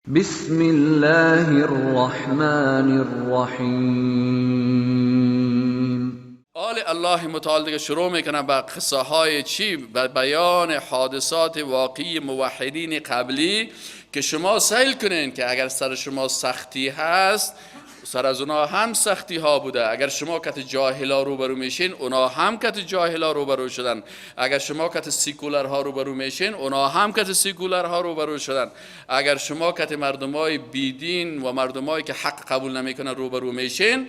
بسم الله الرحمن الرحیم. آل الله متعال دیگه شروع میکنه به قصه های چی؟ به بیان حادثات واقعی موحدین قبلی که شما سیل کنین که اگر سر شما سختی هست، سر از اونا هم سختی ها بوده. اگر شما کت جاهلا روبرو میشین، اونا هم کت جاهلا روبرو شدن. اگر شما کت سیکولر ها روبرو میشین، اونا هم کت سیکولر ها روبرو شدن. اگر شما کت مردمای بیدین و مردمایی که حق قبول نمیکنن روبرو میشین،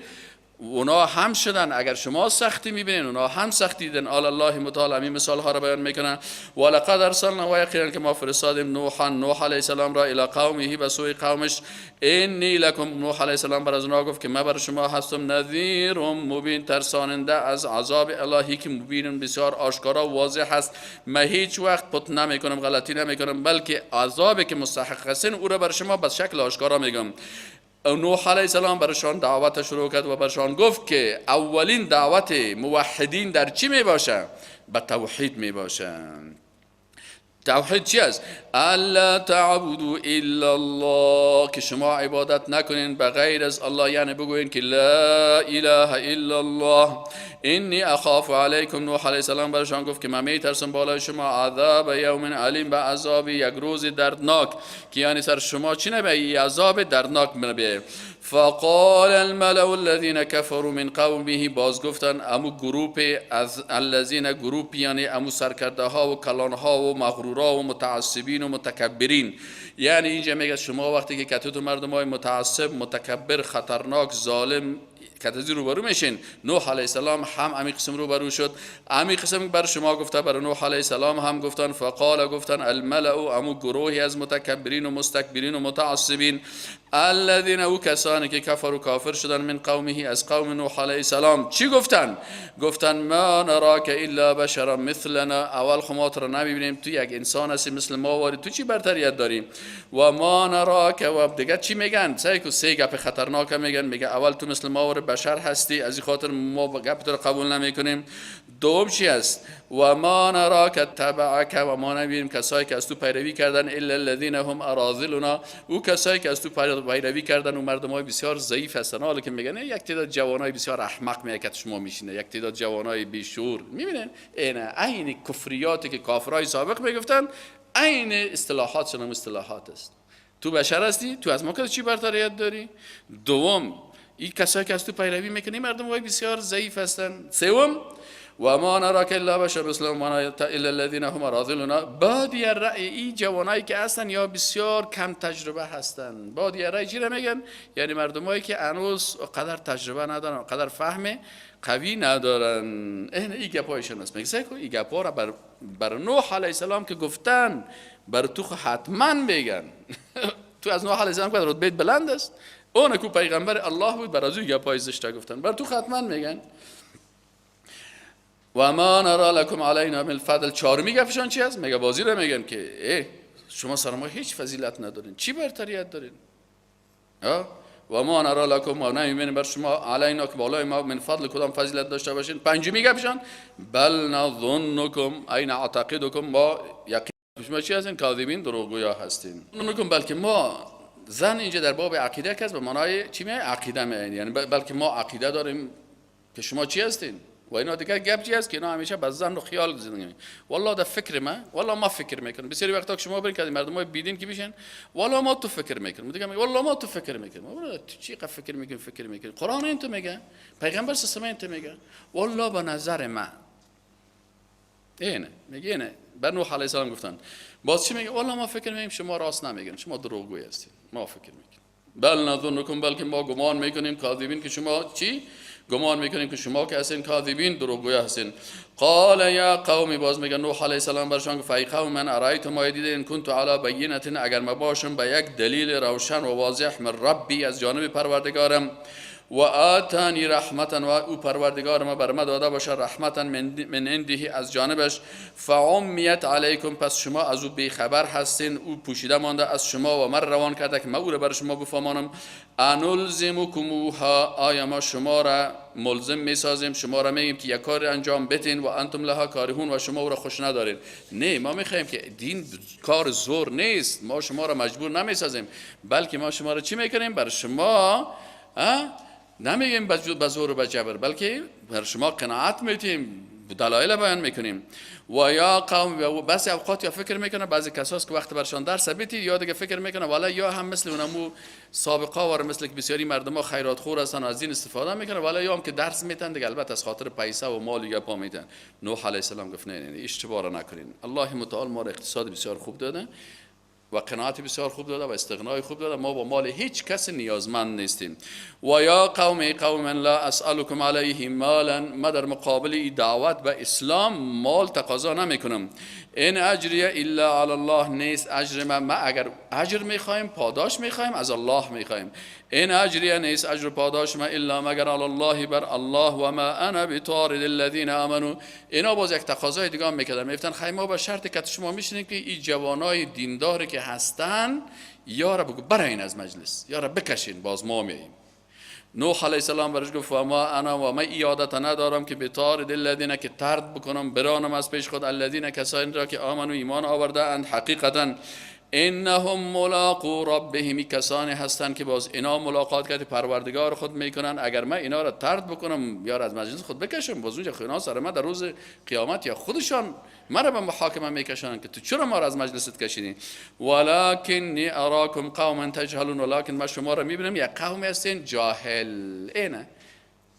اونا هم شدن. اگر شما سختی میبینین، اونا هم سختی دیدن. آل الله متعال همین مثال ها را بیان میکنن. ولقد ارسلنا، و یقینا که ما فرستادیم، نوحا، نوح علیه السلام را، الی قومه، به سوی قومش. انی لکم، نوح علیه السلام بر از اونا گفت که من بر شما هستم نذیر مبین، ترساننده از عذاب الهی که مبین، بسیار آشکارا و واضح هست. من هیچ وقت پت نمیکنم، غلطی نمیکنم، بلکه عذابی که مستحق هستین او را بر شما به شکل آشکارا میگم. نوح علیه السلام برشان دعوت شروع کرد و برشان گفت که اولین دعوت موحدین در چی می باشه؟ به توحید می باشه. توحید چی است؟ الا تعبدوا الا الله، که شما عبادت نکنین به غیر از الله، یعنی بگوین که لا اله الا الله. انی اخاف علیکم، نوح علیه السلام برشان گفت که من میترسم بالای شما عذاب یوم علیم، به عذاب یک روز دردناک، که یعنی سر شما چی نبیه؟ ای عذاب دردناک نبیه. فقال الملأ الذين كفروا من قومه، باز گفتن امو گروپ از الذین، گروپ یعنی امو سرکرده ها و کلان ها و مغرورا و متعصبین و متکبرین. یعنی اینجا میگه شما وقتی که کتوت مردم های متعصب، متکبر، خطرناک، ظالم کتزی روبرو میشین، نوح علیه السلام هم امی قسم روبرو شد. امی قسم بر شما گفته، بر نوح علیه السلام هم گفتن. فقال، گفتن، الملأ، امو گروهی از متکبرین و مستکبرین و متعصبین، الذين، او کسانی که کفروا، کافر شدن، من قومه، از قوم نوح علیه السلام، چی گفتن؟ گفتن ما نراک الا بشرا مثلنا، اول خو ما تو را نمیبینیم، تو یک انسان هستی مثل ما واری، تو چی برتریت داری؟ و ما نراک، و دیگه چی میگن؟ سه کو سه گپ خطرناک میگن. میگه اول تو مثل ما واری بشر هستی، از این خاطر ما گپ تو رو قبول نمیکنیم. دوم چی است؟ و ما نراک تبعک، و ما نمیبینیم کسایی که از تو پیروی کردن، الا الذين هم اراذلنا، او کسایی که از تو پیروی کردن و مردم های بسیار ضعیف هستن. حالا که میگن یک تعداد جوانای بسیار احمق میاد که شما میشینه، یک تعداد جوانای بیشعور میبینن. این عین کفریاتی که کافرای سابق میگفتن، عین اصطلاحات شنم اصطلاحات است. تو بشر هستی، تو از ما که چی برتریت داری؟ دوم، این کسایی که از تو پیروی میکنی مردم های بسیار ضعیف هستن. سوم، و ما نراک الا بشر مثل ما الا الذين هم اراذلنا بادی الرأی. ای جوانایی که هستن یا بسیار کم تجربه هستن. بادی الرأی چی میگن؟ یعنی مردمایی که هنوز قدر تجربه ندارن، قدر فهم قوی ندارن. این ای گپایشون است. میگه این گپا را بر نوح علیه السلام که گفتن، بر تو حتما میگن. تو از نوح علیه السلام که رتبه بلند است، اون کو پیغمبر الله بود، بر از او گپای زشته گفتن، بر تو حتما میگن. و ما نرا لکم علینا من فضل. چهارمی گپشان چی است؟ میگه بازی رو میگن که ای شما سر ما هیچ فضیلت ندارین، چی برتریت دارین؟ و ما نرا لکم، و نمیبینیم بر شما، علینا، که بالای ما، من فضل، کدام فضیلت داشته باشین. پنجمی گپشان بل نظنکم ای نعتقدکم، ما یقین شما چی هستین؟ کاذبین، دروغگویا هستین. نظنکم، بلکه ما، ظن اینجا در باب عقیده که به معنای چی می عقیده می، یعنی بلکه ما عقیده داریم که شما چی هستین. و اینا دیگه گپ چی است که اینا همیشه به ظن و خیال زندگی میکنن. والله در فکر ما، والله ما فکر میکنم. بسیاری وقتا که شما برین که مردم های بیدین که میشن، والله ما تو فکر میکنم. دیگه والله ما تو فکر میکنم. تو چی فکر میکنی؟ فکر میکنی قرآن این تو میگه، پیغمبر صلی این تو میگه. والله به نظر من اینه. میگه اینه. بر نوح علیه السلام گفتن. باز چی میگه؟ والله ما فکر میکنیم شما راست نمیگین، شما دروغگوی هستید. ما فکر میکنیم بل نظنکم، بلکه ما گمان میکنیم، کاذبین، که شما چی؟ گمان میکنیم که شما که هستین کاذبین، دروغگوی هستین. قال یا قوم، باز میگن نوح علیه السلام برشان گفت ای قوم من، ارایتم، آیا دیدین، ان کنت علی بینة، اگر ما باشم به یک دلیل روشن و واضح، من ربی، از جانب پروردگارم، و آتانی رحمتا، و او پروردگار ما بر ما داده باشه رحمتا من عنده از جانبش، فعمیت علیکم، پس شما از او بیخبر هستین، او پوشیده مانده از شما و من روان کرده که من او را بر شما بفهمانم. انلزمکموها، آیا ما شما را ملزم میسازیم، شما را میگیم که یک کار انجام بدین و انتم لها کارهون، و شما او را خوش ندارین. نه، ما میخوایم که دین کار زور نیست، ما شما را مجبور نمیسازیم، بلکه ما شما را چی میکنیم؟ بر شما نمیگیم به زور و به جبر، بلکه بر شما قناعت میتیم، دلایل بیان میکنیم. و یا قوم، بعضی اوقات یا فکر میکنه بعضی کساس که وقت برشان درس بیتی یا دیگه فکر میکنه والا یا هم مثل اونمو سابقه وار، مثل که بسیاری مردم ها خیرات خور هستن و از دین استفاده میکنه، والا یا هم که درس میتن دیگه البته از خاطر پیسه و مال دیگه پا میتن. نوح علیه السلام گفت نه نه، اشتباه را نکنین، الله متعال ما را اقتصاد بسیار خوب داده و قناعت بسیار خوب داده و استغنای خوب داده، ما با مال هیچ کس نیازمند نیستیم. و یا قوم قوم لا اسألكم علیه مالا، ما در مقابل ای دعوت به اسلام مال تقاضا نمی کنم. ان اجری الا علی الله، نیست اجر ما، ما اگر اجر میخوایم پاداش میخوایم از الله میخوایم. ان اجری نیست اجر پاداش ما الا مگر علی الله بر الله، و ما انا بطارد الذین آمنوا. اینا باز یک تقاضای دیگه هم میکردن، میگفتن خیر ما به شرط که شما میشینید که این جوانای دیندار که هستن یا را بگو براین از مجلس، یا را بکشین، باز ما میاییم. نوح علیه السلام برش گفت و ما انا و ما ایادت ندارم که بطارد الذین، که طرد بکنم برانم از پیش خود الذین کسانی را که آمنوا ایمان آورده اند حقیقتا، انهم ملاقو ربهم، کسانی هستند که باز اینا ملاقات کرد پروردگار خود میکنن. اگر من اینا را طرد بکنم یا از مجلس خود بکشم، باز اونجا اینا سر من در روز قیامت یا خودشان مرا به محاکمه میکشن که تو چرا ما را از مجلست کشیدی. ولکنی اراکم قوما تجهلون، ولکن ما شما را میبینم یک قوم هستین جاهل. اینه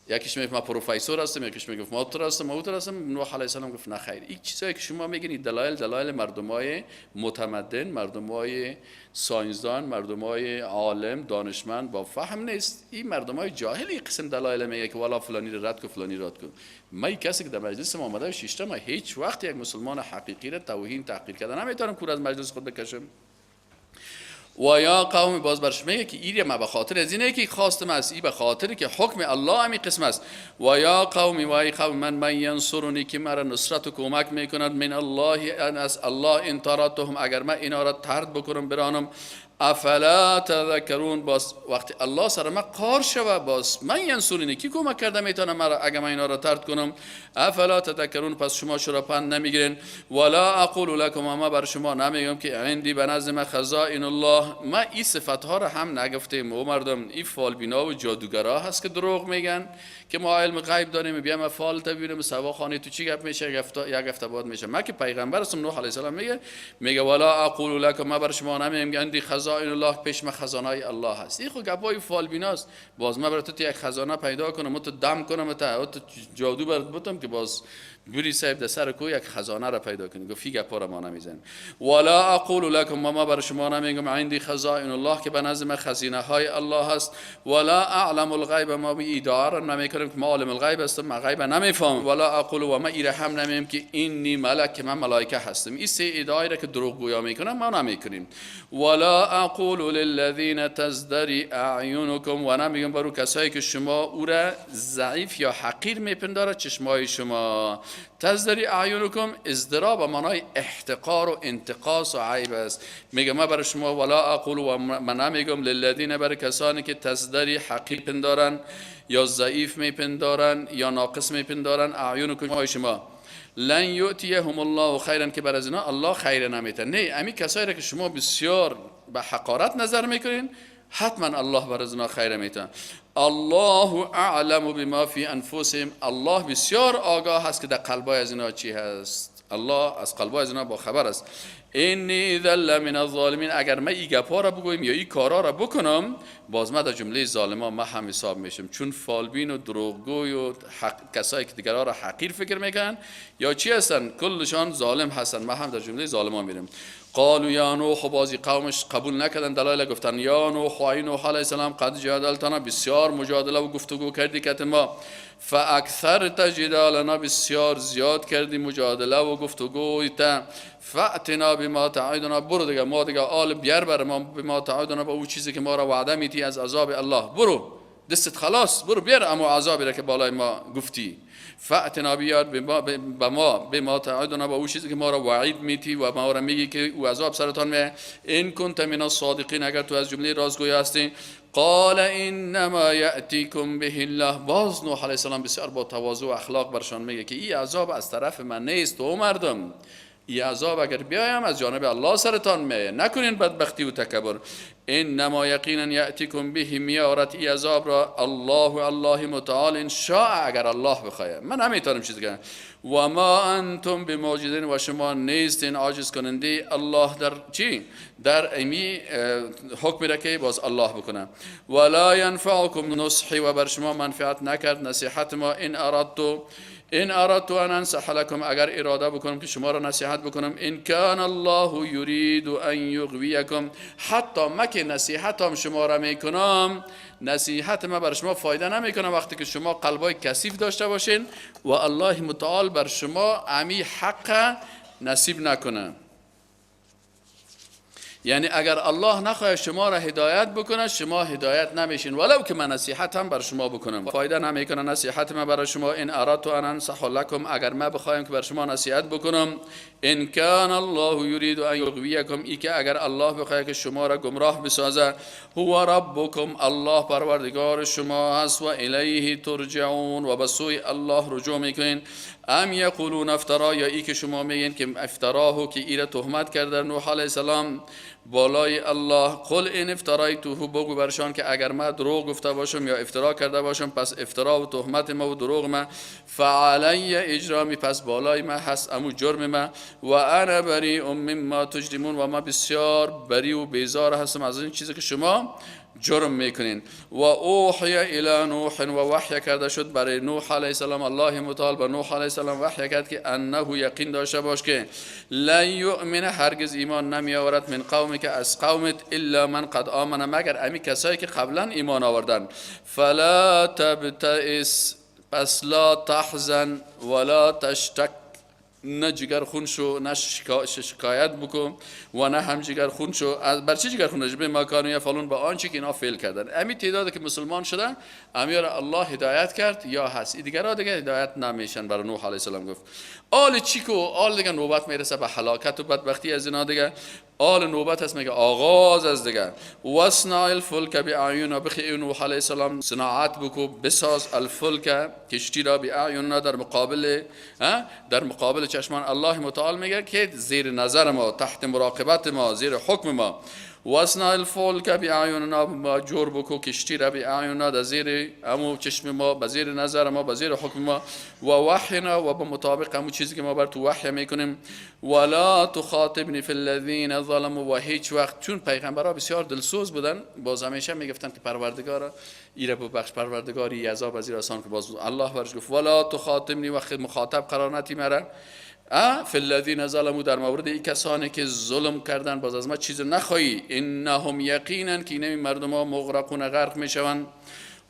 یکیش میگفت ما پروفسور هستم، یکیش میگفت ما تو هستم، ما تو هستم. نوح علیه السلام گفت نه خیر، این چیزایی که شما میگین دلایل دلایل مردمای متمدن، مردمای ساینسدان، مردمای عالم دانشمند با فهم نیست. این مردمای جاهل این قسم دلایل میگه که والا فلانی رو رد کن فلانی رد کن. ما کسی که در مجلس ما آمده شیشته، ما هیچ وقت یک مسلمان حقیقی را توهین تحقیر کردن نمیتونم کور از مجلس خود بکشم. و یا قوم، باز برش میگه که ایره ما به خاطر از اینه که خواستم از ای به خاطر که حکم الله همی قسم است. و یا قوم، و ای قوم من من ینصرنی، که مرا نصرت و کمک میکند، من الله از الله ان طردتهم، اگر من اینا را طرد بکنم برانم. افلا تذکرون، باز وقتی الله سر ما قار شوه، باز من ینصرنی کی کمک کرده میتونه مرا اگر من اینا را طرد کنم. افلا تذکرون، پس شما چرا پند نمیگیرین. ولا اقول لكم، ما بر شما نمیگم که عندی به نزد من خزائن الله. ما این صفت ها را هم نگفتیم و مردم این فالبینا و جادوگرا هست که دروغ میگن که ما علم غیب داریم، بیا ما فال تا ببینیم سوا خانه تو چی گپ میشه، یک هفته بعد میشه. ما که پیغمبر هستم. نوح علیه السلام میگه ولا اقول لكم، ما بر شما نمیگم که عندی خزائن الله، پیش ما خزانه الله هست. این خو گپای فالبیناست. باز ما برای تو یک خزانه پیدا کنم و تو دم کنم تا تو جادو برات بتم که باز بری صاحب در سر کو یک خزانه را پیدا کنی. گفت گپا را ما نمیزنیم. ولا اقول لكم، ما بر شما نمیگم عندی خزائن الله، که به نزد ما خزینه های الله هست. ولا اعلم الغیب، ما به ادعا را نمیکنم که ما عالم الغیب هستم، ما غیب نمیفهمم. ولا اقول، و ما ایره هم نمیگم که اینی ملک، که من ملائکه هستم. این سه ادعایی را که دروغ گویا میکنم ما نمیکنیم. ولا اقول للذین تزدری اعینکم، و نمیگم برو کسایی که شما او را ضعیف یا حقیر میپنداره چشمای شما. تزدری اعینکم، ازدرا به معنای احتقار و انتقاص و عیب است. میگم ما برای شما ولا اقول، و من نمیگم للذین، برای کسانی که تزدری حقیر پندارن یا ضعیف میپندارن یا ناقص میپندارن، اعینکم شما، لن یؤتیهم الله خیرا، که بر از اینا الله خیر نمیته. نه، امی کسایی را که شما بسیار به حقارت نظر میکنین حتما الله بر از اینا خیر میته. الله اعلم بما فی انفسهم، الله بسیار آگاه هست که در قلبای از اینا چی هست. الله از قلبای از اینا با خبر است. انی اذا لمن الظالمین، اگر من این گپا را بگویم یا این کارا را بکنم، باز من در جمله ظالما ما هم حساب میشم، چون فالبین و دروغگوی و کسایی که دیگران را حقیر فکر میکنن یا چی هستن، کلشان ظالم هستن، ما هم در جمله ظالما میریم. قالوا یا نوح، بازی قومش قبول نکردن دلایل، گفتن یا نوح، ای نوح علیه السلام، قد جادلتنا، بسیار مجادله و گفتگو کردی که ما، فاکثرت جدالنا، بسیار زیاد کردی مجادله و گفتگو تا، فاتنا بما تعدنا، برو دیگه ما دیگه آل بیار بر ما، بما تعدنا، با او چیزی که ما را وعده میتی از عذاب الله، برو دستت خلاص، برو بیار اما عذابی را که بالای ما گفتی. فأتنا بیار به ما بما تعدنا، با او چیزی که ما را وعید میتی و ما را میگی که او عذاب سرتان میه. ان کنت من الصادقین، اگر تو از جمله رازگوی هستی. قال انما یأتیکم به الله. باز نوح علیه السلام بسیار با تواضع و اخلاق برشان میگه که این عذاب از طرف من نیست و مردم، این عذاب اگر بیایم از جانب الله سرتان میایه، نکنین بدبختی و تکبر. انما یقینا یأتیکم به، میارد این عذاب را الله الله متعال ان شاء، اگر الله بخواه، من نمیتونم چیز کنم. و ما انتم بمعجزین، و شما نیستین عاجز کننده الله در چی؟ در امی حکم را که باز الله بکنه. ولا ینفعکم نصحی، و بر شما منفعت نکرد نصیحت ما. ان اردت ان انصح لكم، اگر اراده بکنم که شما را نصیحت بکنم. ان کان الله یرید ان یغویکم، حتی ما که نصیحتم شما را میکنم، نصیحت ما بر شما فایده نمیکنه وقتی که شما قلبای کثیف داشته باشین و الله متعال بر شما امی حق نصیب نکنه. یعنی اگر الله نخواه شما را هدایت بکنه، شما هدایت نمیشین، ولو که من نصیحت هم بر شما بکنم فایده نمیکنه نصیحت من برای شما. ان اردت ان انصح لكم، اگر ما بخوایم که بر شما نصیحت بکنم. ان کان الله یرید ان یغویکم، ای که اگر الله بخواه که شما را گمراه بسازه. هو ربکم، الله پروردگار شما هست، و الیه ترجعون، و به سوی الله رجوع میکنین. ام یقولون افترا، یا ای که شما میگین که افتراه، که ای را تهمت کرده نوح علیه السلام بالای الله. قل ان افترایته، بگو برشان که اگر ما دروغ گفته باشم یا افترا کرده باشم، پس افترا و تهمت ما و دروغ ما فعلی اجرامی، پس بالای ما هست امو جرم ما. و انا بریء مما تجرمون، و ما بسیار بری و بیزار هستم از این چیزی که شما جرم میکنین. و اوحی الی نوح، و وحی کرده شد برای نوح علیه السلام، الله متعال به نوح علیه السلام وحی کرد که انه یقین داشته باش که لن یؤمن، هرگز ایمان نمی آورد من قومی که از قومت، الا من قد آمن، مگر امی کسایی که قبلا ایمان آوردن. فلا تبتئس، پس لا تحزن ولا تشتک، نه جگر خون شو، نه شکایت بکن و نه هم جگر خون شو. بر چی جگر خون شو؟ به مکانو یفعلون، با آنچه که اینا فعل کردن. امی تعداد که مسلمان شدن امی را الله هدایت کرد یا هست، دیگرها دیگه هدایت نمیشن. برای نوح علیه السلام گفت آل چیکو آل دیگه نوبت میرسه به هلاکت و بدبختی از اینا دیگه. آل نوبت هست میگه آغاز از دیگه. وصنع الفلک باعیوننا، بخی نوح علیه السلام صناعت بکو، بساز الفلک کشتی را، باعیوننا در مقابل در مقابل چشمان الله متعال میگه که زیر نظر ما، تحت مراقبت ما، زیر حکم ما. وصنع الفلک باعیوننا، ما جور بکو کشتی را باعیوننا، در زیر امو چشم ما، به زیر نظر ما، به زیر حکم ما، و وحینا، و به مطابق امو چیزی که ما بر تو وحی میکنیم. ولا تخاطبنی فی الذین ظلموا، و هیچ وقت، چون پیغمبرها بسیار دلسوز بودن، باز همیشه میگفتن که پروردگارا ایره ببخش، پروردگاری عذاب از آسان که باز الله برش گفت ولا تخاطبنی، وقت مخاطب قرار نتی مرا فی الذین ظلموا، در مورد این کسانی که ظلم کردن باز از ما چیز نخواهی. انهم یقینا که اینمی مردم ها مغرقون، غرق میشوند.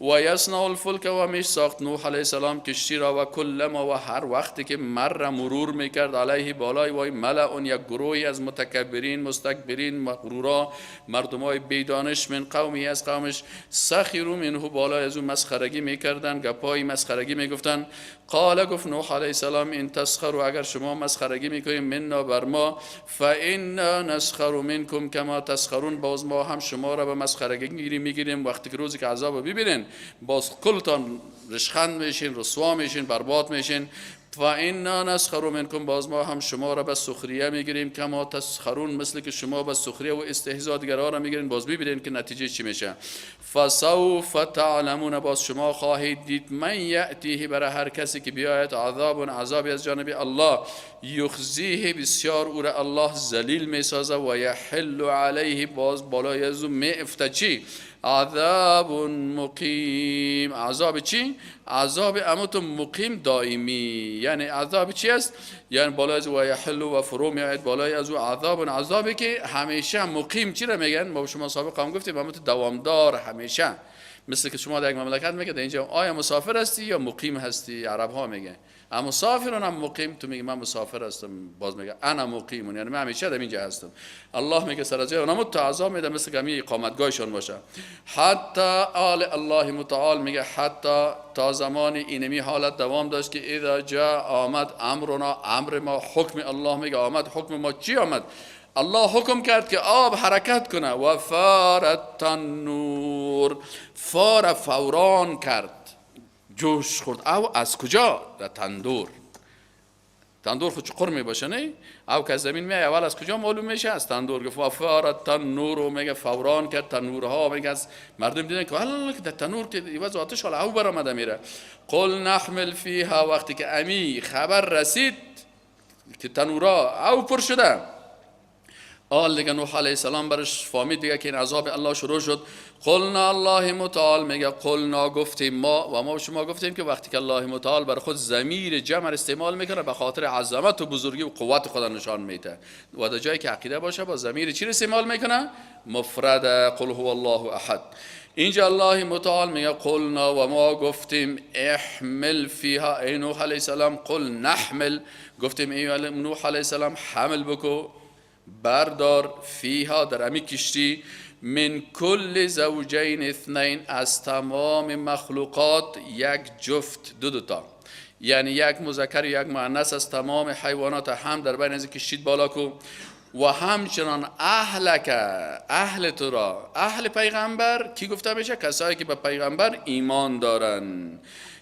و یصنع الفلک، و میش ساخت نوح علیه السلام کشتی را، و کلما، و هر وقتی که مر مرور میکرد علیه بالای وای ملأ، یک گروهی از متکبرین، مستکبرین، مغرورا، مردمای بیدانش، من قومی از قومش، سخروا منه، بالای از او مسخرگی میکردن، گپای مسخرگی میگفتن. قال، گفت نوح علیه السلام ان تسخروا، اگر شما مسخرگی میکنیم، منا بر ما، فانا نسخر منکم کما تسخرون، باز ما هم شما را به مسخرگی میگیریم. وقتی که روزی که عذاب ببینین باز کلتان رشخند میشین، رسوا میشین، برباد میشین. فانا نسخر منکم، باز ما هم شما را به سخریه میگیریم، کما تسخرون، مثل که شما به سخریه و استهزاء دیگرها را میگیرین، باز میبینین که نتیجه چی میشه. فسوف تعلمون، باز شما خواهید دید، من یأتیه، برای هر کسی که بیاید، عذاب، عذابی از جانب الله، یخزیه، بسیار او را الله ذلیل میسازه، و یحل علیه، باز بالای از او میافته چی؟ عذاب مقیم. عذاب چی؟ عذاب اموت مقیم، دائمی. یعنی عذاب چی است؟ یعنی بالای از و یحل و فرو میآید بالای از او عذاب، عذابی که همیشه مقیم. چی را میگن؟ ما شما سابق هم گفتیم اموت دوامدار، همیشه. مثل که شما در یک مملکت میگه اینجا آیا مسافر هستی یا مقیم هستی؟ عرب ها میگه اما مسافر ام مقیم؟ تو میگی من مسافر هستم، باز میگه انا مقیم، یعنی من همیشه در اینجا هستم. الله میگه سر از جای اونا تو عذاب میده، مثل که همی اقامتگاهشان باشه. حتی آل الله متعال میگه حتی تا زمان اینمی حالت دوام داشت که اذا جاء آمد امرنا، امر ما، حکم الله. میگه آمد حکم ما. چی آمد؟ الله حکم کرد که آب حرکت کنه. و فار التنور، فار فوران کرد، جوش خورد. او از کجا؟ در تندور. تندور خود چقر می باشه نه؟ او که از زمین می اول از کجا معلوم میشه؟ از تندور. گفت و فار التنور، میگه فوران کرد تنورها. میگه از مردم دیدن که الله که در تنور که عوض آتش حالا او برآمده میره. قل نحمل فیها، وقتی که امی خبر رسید که تنورا او پر شده، آل دیگه نوح علیه السلام برش فهمید دیگه که این عذاب الله شروع شد. قلنا الله متعال میگه قلنا گفتیم ما، و ما شما گفتیم که وقتی که الله متعال بر خود ضمیر جمع استعمال میکنه به خاطر عظمت و بزرگی و قوت خدا نشان میده، و در جایی که عقیده باشه با ضمیر چی استعمال میکنه؟ مفرد. قل هو الله احد. اینجا الله متعال میگه قلنا و ما گفتیم احمل فیها، ای نوح علیه السلام. قل نحمل، گفتیم ای نوح علیه السلام حمل بکو، بردار، فیها در امی کشتی، من کل زوجین اثنین، از تمام مخلوقات یک جفت، دو دوتا، یعنی یک مذکر یک مؤنث از تمام حیوانات هم در بین از کشتی بالا کو. و همچنان اهلک، اهل تو را، اهل پیغمبر کی گفته میشه؟ کسایی که به پیغمبر ایمان دارن،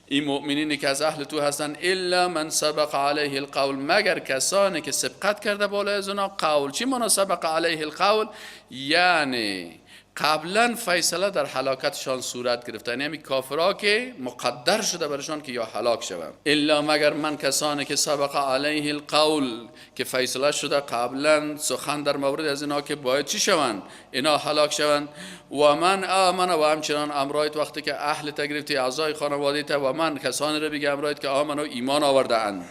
این مؤمنینی که از اهل تو هستن. الا من سبق علیه القول، مگر کسانی که سبقت کرده بالای از اونا قول. چی معنی سبق علیه القول؟ یعنی قبلا فیصله در هلاکتشان صورت گرفته، یعنی کافرها که مقدر شده برشان که یا هلاک شوند. الا مگر من کسانی که سبق علیه القول، که فیصله شده قبلا سخن در مورد از اینا که باید چی شوند؟ اینا هلاک شوند. و من آمن، و همچنان امرایت وقتی که اهل تگرفتی اعضای خانواده تا، و من کسانی را بگه امرایت که آمن و ایمان آورده اند.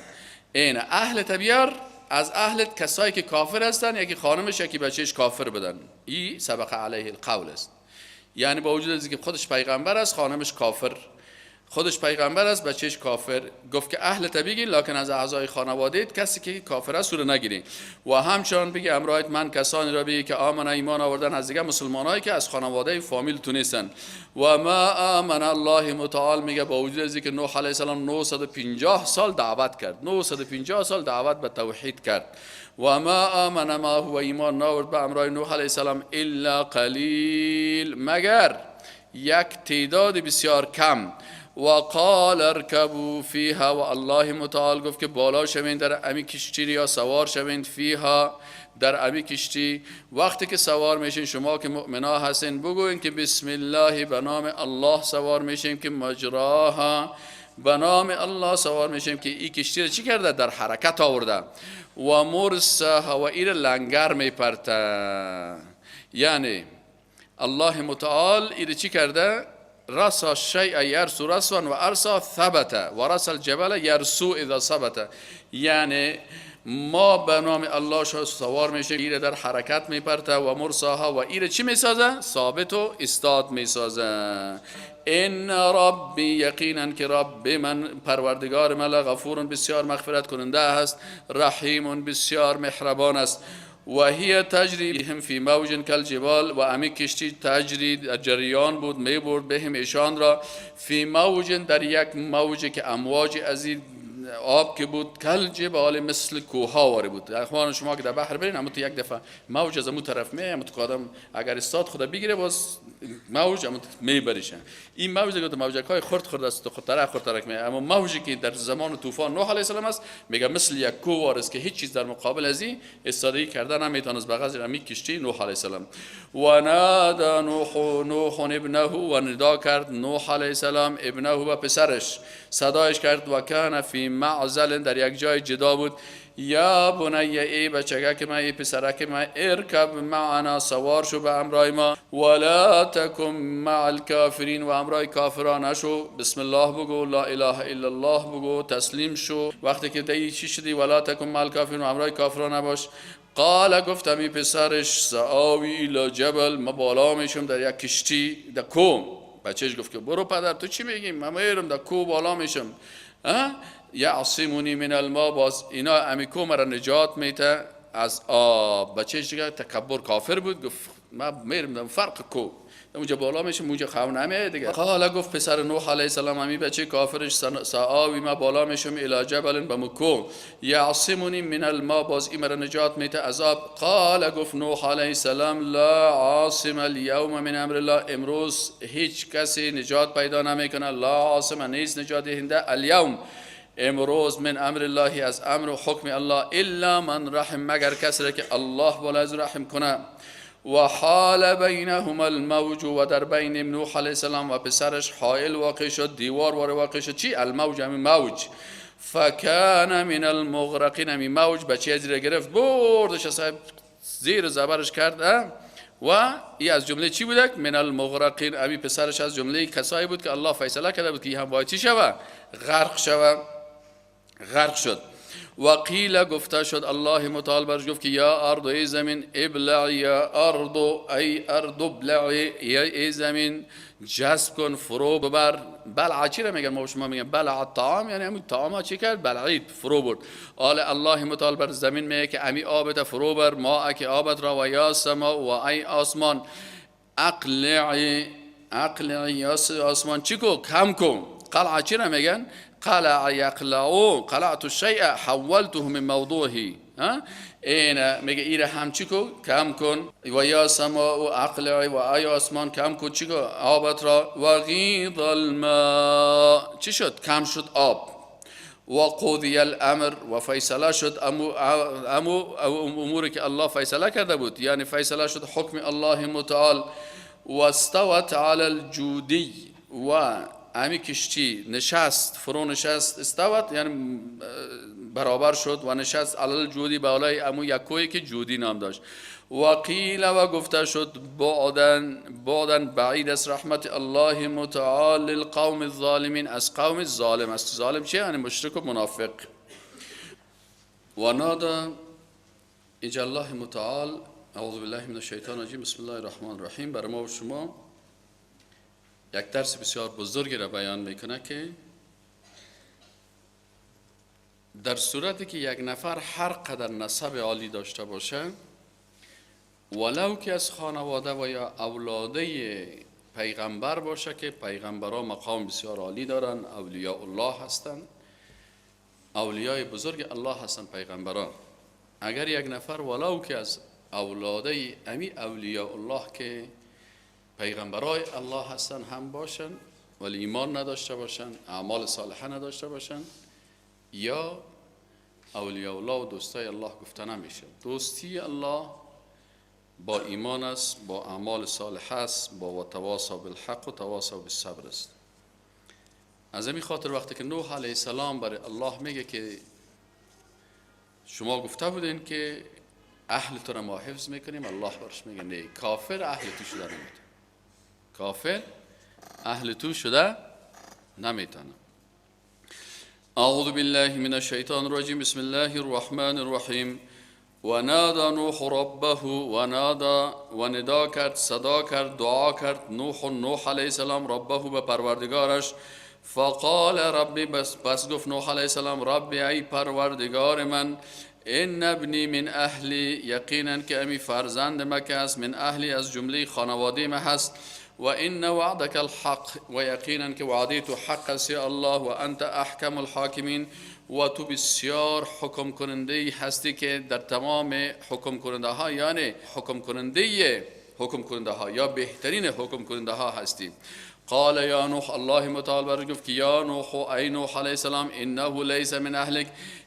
این اهل تبیار از اهل کسایی که کافر هستن، یکی خانمش یکی بچهش کافر بدن، این سبق علیه القول است. یعنی با وجود از اینکه خودش پیغمبر است خانمش کافر، خودش پیغمبر است بچهش کافر. گفت که اهل تبیگی، لکن از اعضای خانواده کسی که کافر است رو نگیرین. و همچنان بگی امرایت من کسانی را بگی که آمن ایمان آوردن از دیگه مسلمانایی که از خانواده فامیل تو نیستن. و ما آمن الله متعال میگه با وجود از اینکه نوح علیه السلام 950 سال دعوت کرد، 950 سال دعوت به توحید کرد، و ما آمن ما هو ایمان ناورد به امرای نوح علیه السلام الا قلیل، مگر یک تعداد بسیار کم. و قال ارکبوا فیها، و الله متعال گفت که بالا شوین در امی کشتی یا سوار شوین فیها در امی کشتی. وقتی که سوار میشین شما که مؤمنا هستین بگوین که بسم الله، به نام الله سوار میشیم که مجراها، به نام الله سوار میشیم که این کشتی رو چی کرده؟ در حرکت آورده. و مرساها، و ایر لنگر میپرته، یعنی الله متعال ایر چی کرده؟ رسا الشیء یرسو رسوا و ارسا ثبت و رسا الجبل یرسو اذا ثبت. یعنی ما به نام الله سوار میشه، ایره در حرکت میپرته و مرساها، و ایره چی میسازه؟ ثابت و استاد میسازه. ان ربی، یقینا که رب من پروردگار من لغفور بسیار مغفرت کننده است، رحیم بسیار مهربان است. و هی تجری بهم فی موج کالجبال، و امی کشتی تجری در جریان بود، می برد بهم ایشان را، فی موج در یک موج که امواج از این آب که بود، کالجبال مثل کوها واری بود. اخوان شما که در بحر برین، اما تو یک دفعه موج از امو طرف می، اما تو آدم اگر استاد خدا بگیره باز موج اما میبریشه. این موج دیگه موجک های خرد خرد است، خود طرف خود طرف می، اما موجی که در زمان طوفان نوح علیه السلام است، میگه مثل یک کوه وار است که هیچ چیز در مقابل از این استادگی کردن نمیتونست به غیر امی کشتی نوح علیه السلام. و نادى نوح نوح ابنه، و ندا کرد نوح علیه السلام ابنه و پسرش، صدایش کرد. و کان فی معزل، در یک جای جدا بود. یا بنی، ای بچگک ما، ای پسرک ما، ارکب معنا، سوار شو به امرای ما، ولا تکن مع الکافرین، و امرای کافران نشو. بسم الله بگو، لا اله الا الله بگو، تسلیم شو. وقتی که دی چی شدی، ولا تکن مع الکافرین، و امرای کافران نباش. قال، گفتم ای پسرش، سآوی الی جبل، ما بالا میشم در یک کشتی در کوه. بچهش گفت که برو پدر تو چی میگی، من میرم در کوه بالا میشم. یعصمنی من الماء، باز اینا امیکو مرا نجات میته از آب. بچهش دیگه تکبر کافر بود، گفت ما میرم فرق کو اونجا بالا میشه اونجا خو نمیه دیگه. قال گفت پسر نوح علیه السلام امی بچه کافرش سآوی ما بالا میشم الی جبل بمکو یعصمنی من الماء، باز این مرا نجات میته از آب. قال گفت نوح علیه السلام لا عاصم اليوم من امر الله، امروز هیچ کسی نجات پیدا نمیکنه، لا عاصم نیست نجات دهنده الیوم امروز من امر الله از امر و حکم الله الا من رحم، مگر کسی را که الله بالا از رحم کنه. و حال بینهما الموج، و در بین نوح علیه السلام و پسرش حائل واقع شد، دیوار وار واقع شد. چی؟ الموج، همین موج. فکان من المغرقین، همین موج بچه از گرفت بردش زیر زبرش کرد و ای از جمله چی بودک؟ من المغرقین، امی پسرش از جمله کسایی بود که الله فیصله کرده بود که هم باید چی شوه؟ غرق شوه. غرق شد. و قیل گفته شد، الله متعال برش گفت که یا ارض ای زمین، ابلعی یا ارض ای ارض ابلعی، یا ای زمین جذب کن فرو ببر. بلع چی را میگن؟ ما شما میگن بلع الطعام، یعنی همون طعام چی کرد؟ بلعید فرو برد. آل الله متعال بر زمین میگه که امی آبت فرو بر، ما که آبت را، و یا سما و ای آسمان، اقلعی اقلعی یا آسمان چی کو؟ کم کن. قلع چی را میگن؟ قلع یقلعو، قلعت الشیء حولته من موضوعه. این میگه ایره هم چی کو؟ کم کن. و یا سما و اقلعی و ای آسمان کم کن چی کو؟ آبت را. و غیض الماء، چی شد؟ کم شد آب. و قضی الامر، و فیصله شد امو اموری که الله فیصله کرده بود، یعنی فیصله شد حکم الله متعال. و استوت علی الجودی، و امی کشتی نشست، فرو نشست، استوت یعنی برابر شد و نشست علی الجودی، بالای امو یکویی که جودی نام داشت. و قیل و گفته شد بعدن، بعدن بعید از رحمت الله متعال للقوم الظالمین، از قوم ظالم است. ظالم چیه؟ یعنی مشرک و منافق. و نادا اینجا الله متعال، اعوذ بالله من الشیطان الرجیم، بسم الله الرحمن الرحیم، برای ما و شما یک درس بسیار بزرگی را بیان میکنه که در صورتی که یک نفر هر قدر نسب عالی داشته باشه، ولو که از خانواده و یا اولاده پیغمبر باشه که پیغمبرها مقام بسیار عالی دارن، اولیاء الله هستن، اولیای بزرگ الله هستن پیغمبران. اگر یک نفر ولو که از اولاده امی اولیاء الله که پیغمبرای الله هستن هم باشن ولی ایمان نداشته باشن، اعمال صالحه نداشته باشن، یا اولیاء الله و دوستای الله گفته نمیشه. دوستی الله با ایمان است، با اعمال صالحه است، با تواصی بالحق و تواصی بالصبر است. از همین خاطر وقتی که نوح علیه السلام برای الله میگه که شما گفته بودین که اهل تو را ما حفظ میکنیم، الله برش میگه نه، کافر اهل تو شده نمیتونه، کافر اهل تو شده نمیتونه. اعوذ بالله من الشیطان الرجیم، بسم الله الرحمن الرحیم. و نادى نوح ربه، و نادى و ندا کرد، صدا کرد، دعا کرد نوح علیه السلام ربه به پروردگارش. فقال ربی، پس گفت نوح علیه السلام ربی ای پروردگار من، ان ابنی من اهلی، یقینا که امی فرزند ما که است، من اهلی از جمله خانواده ما هست، و ان وعدک الحق، و یقینا که وعده تو حق است یا الله، و انت احکم الحاکمین، و تو بسیار حکم کننده هستی که در تمام حکم کننده ها، یعنی حکم کننده ها یا بهترین حکم کننده ها هستی. قال یا نوح، الله متعال برش گفت که یا نوح ای نوح علیه السلام، انه لیس من اهلک،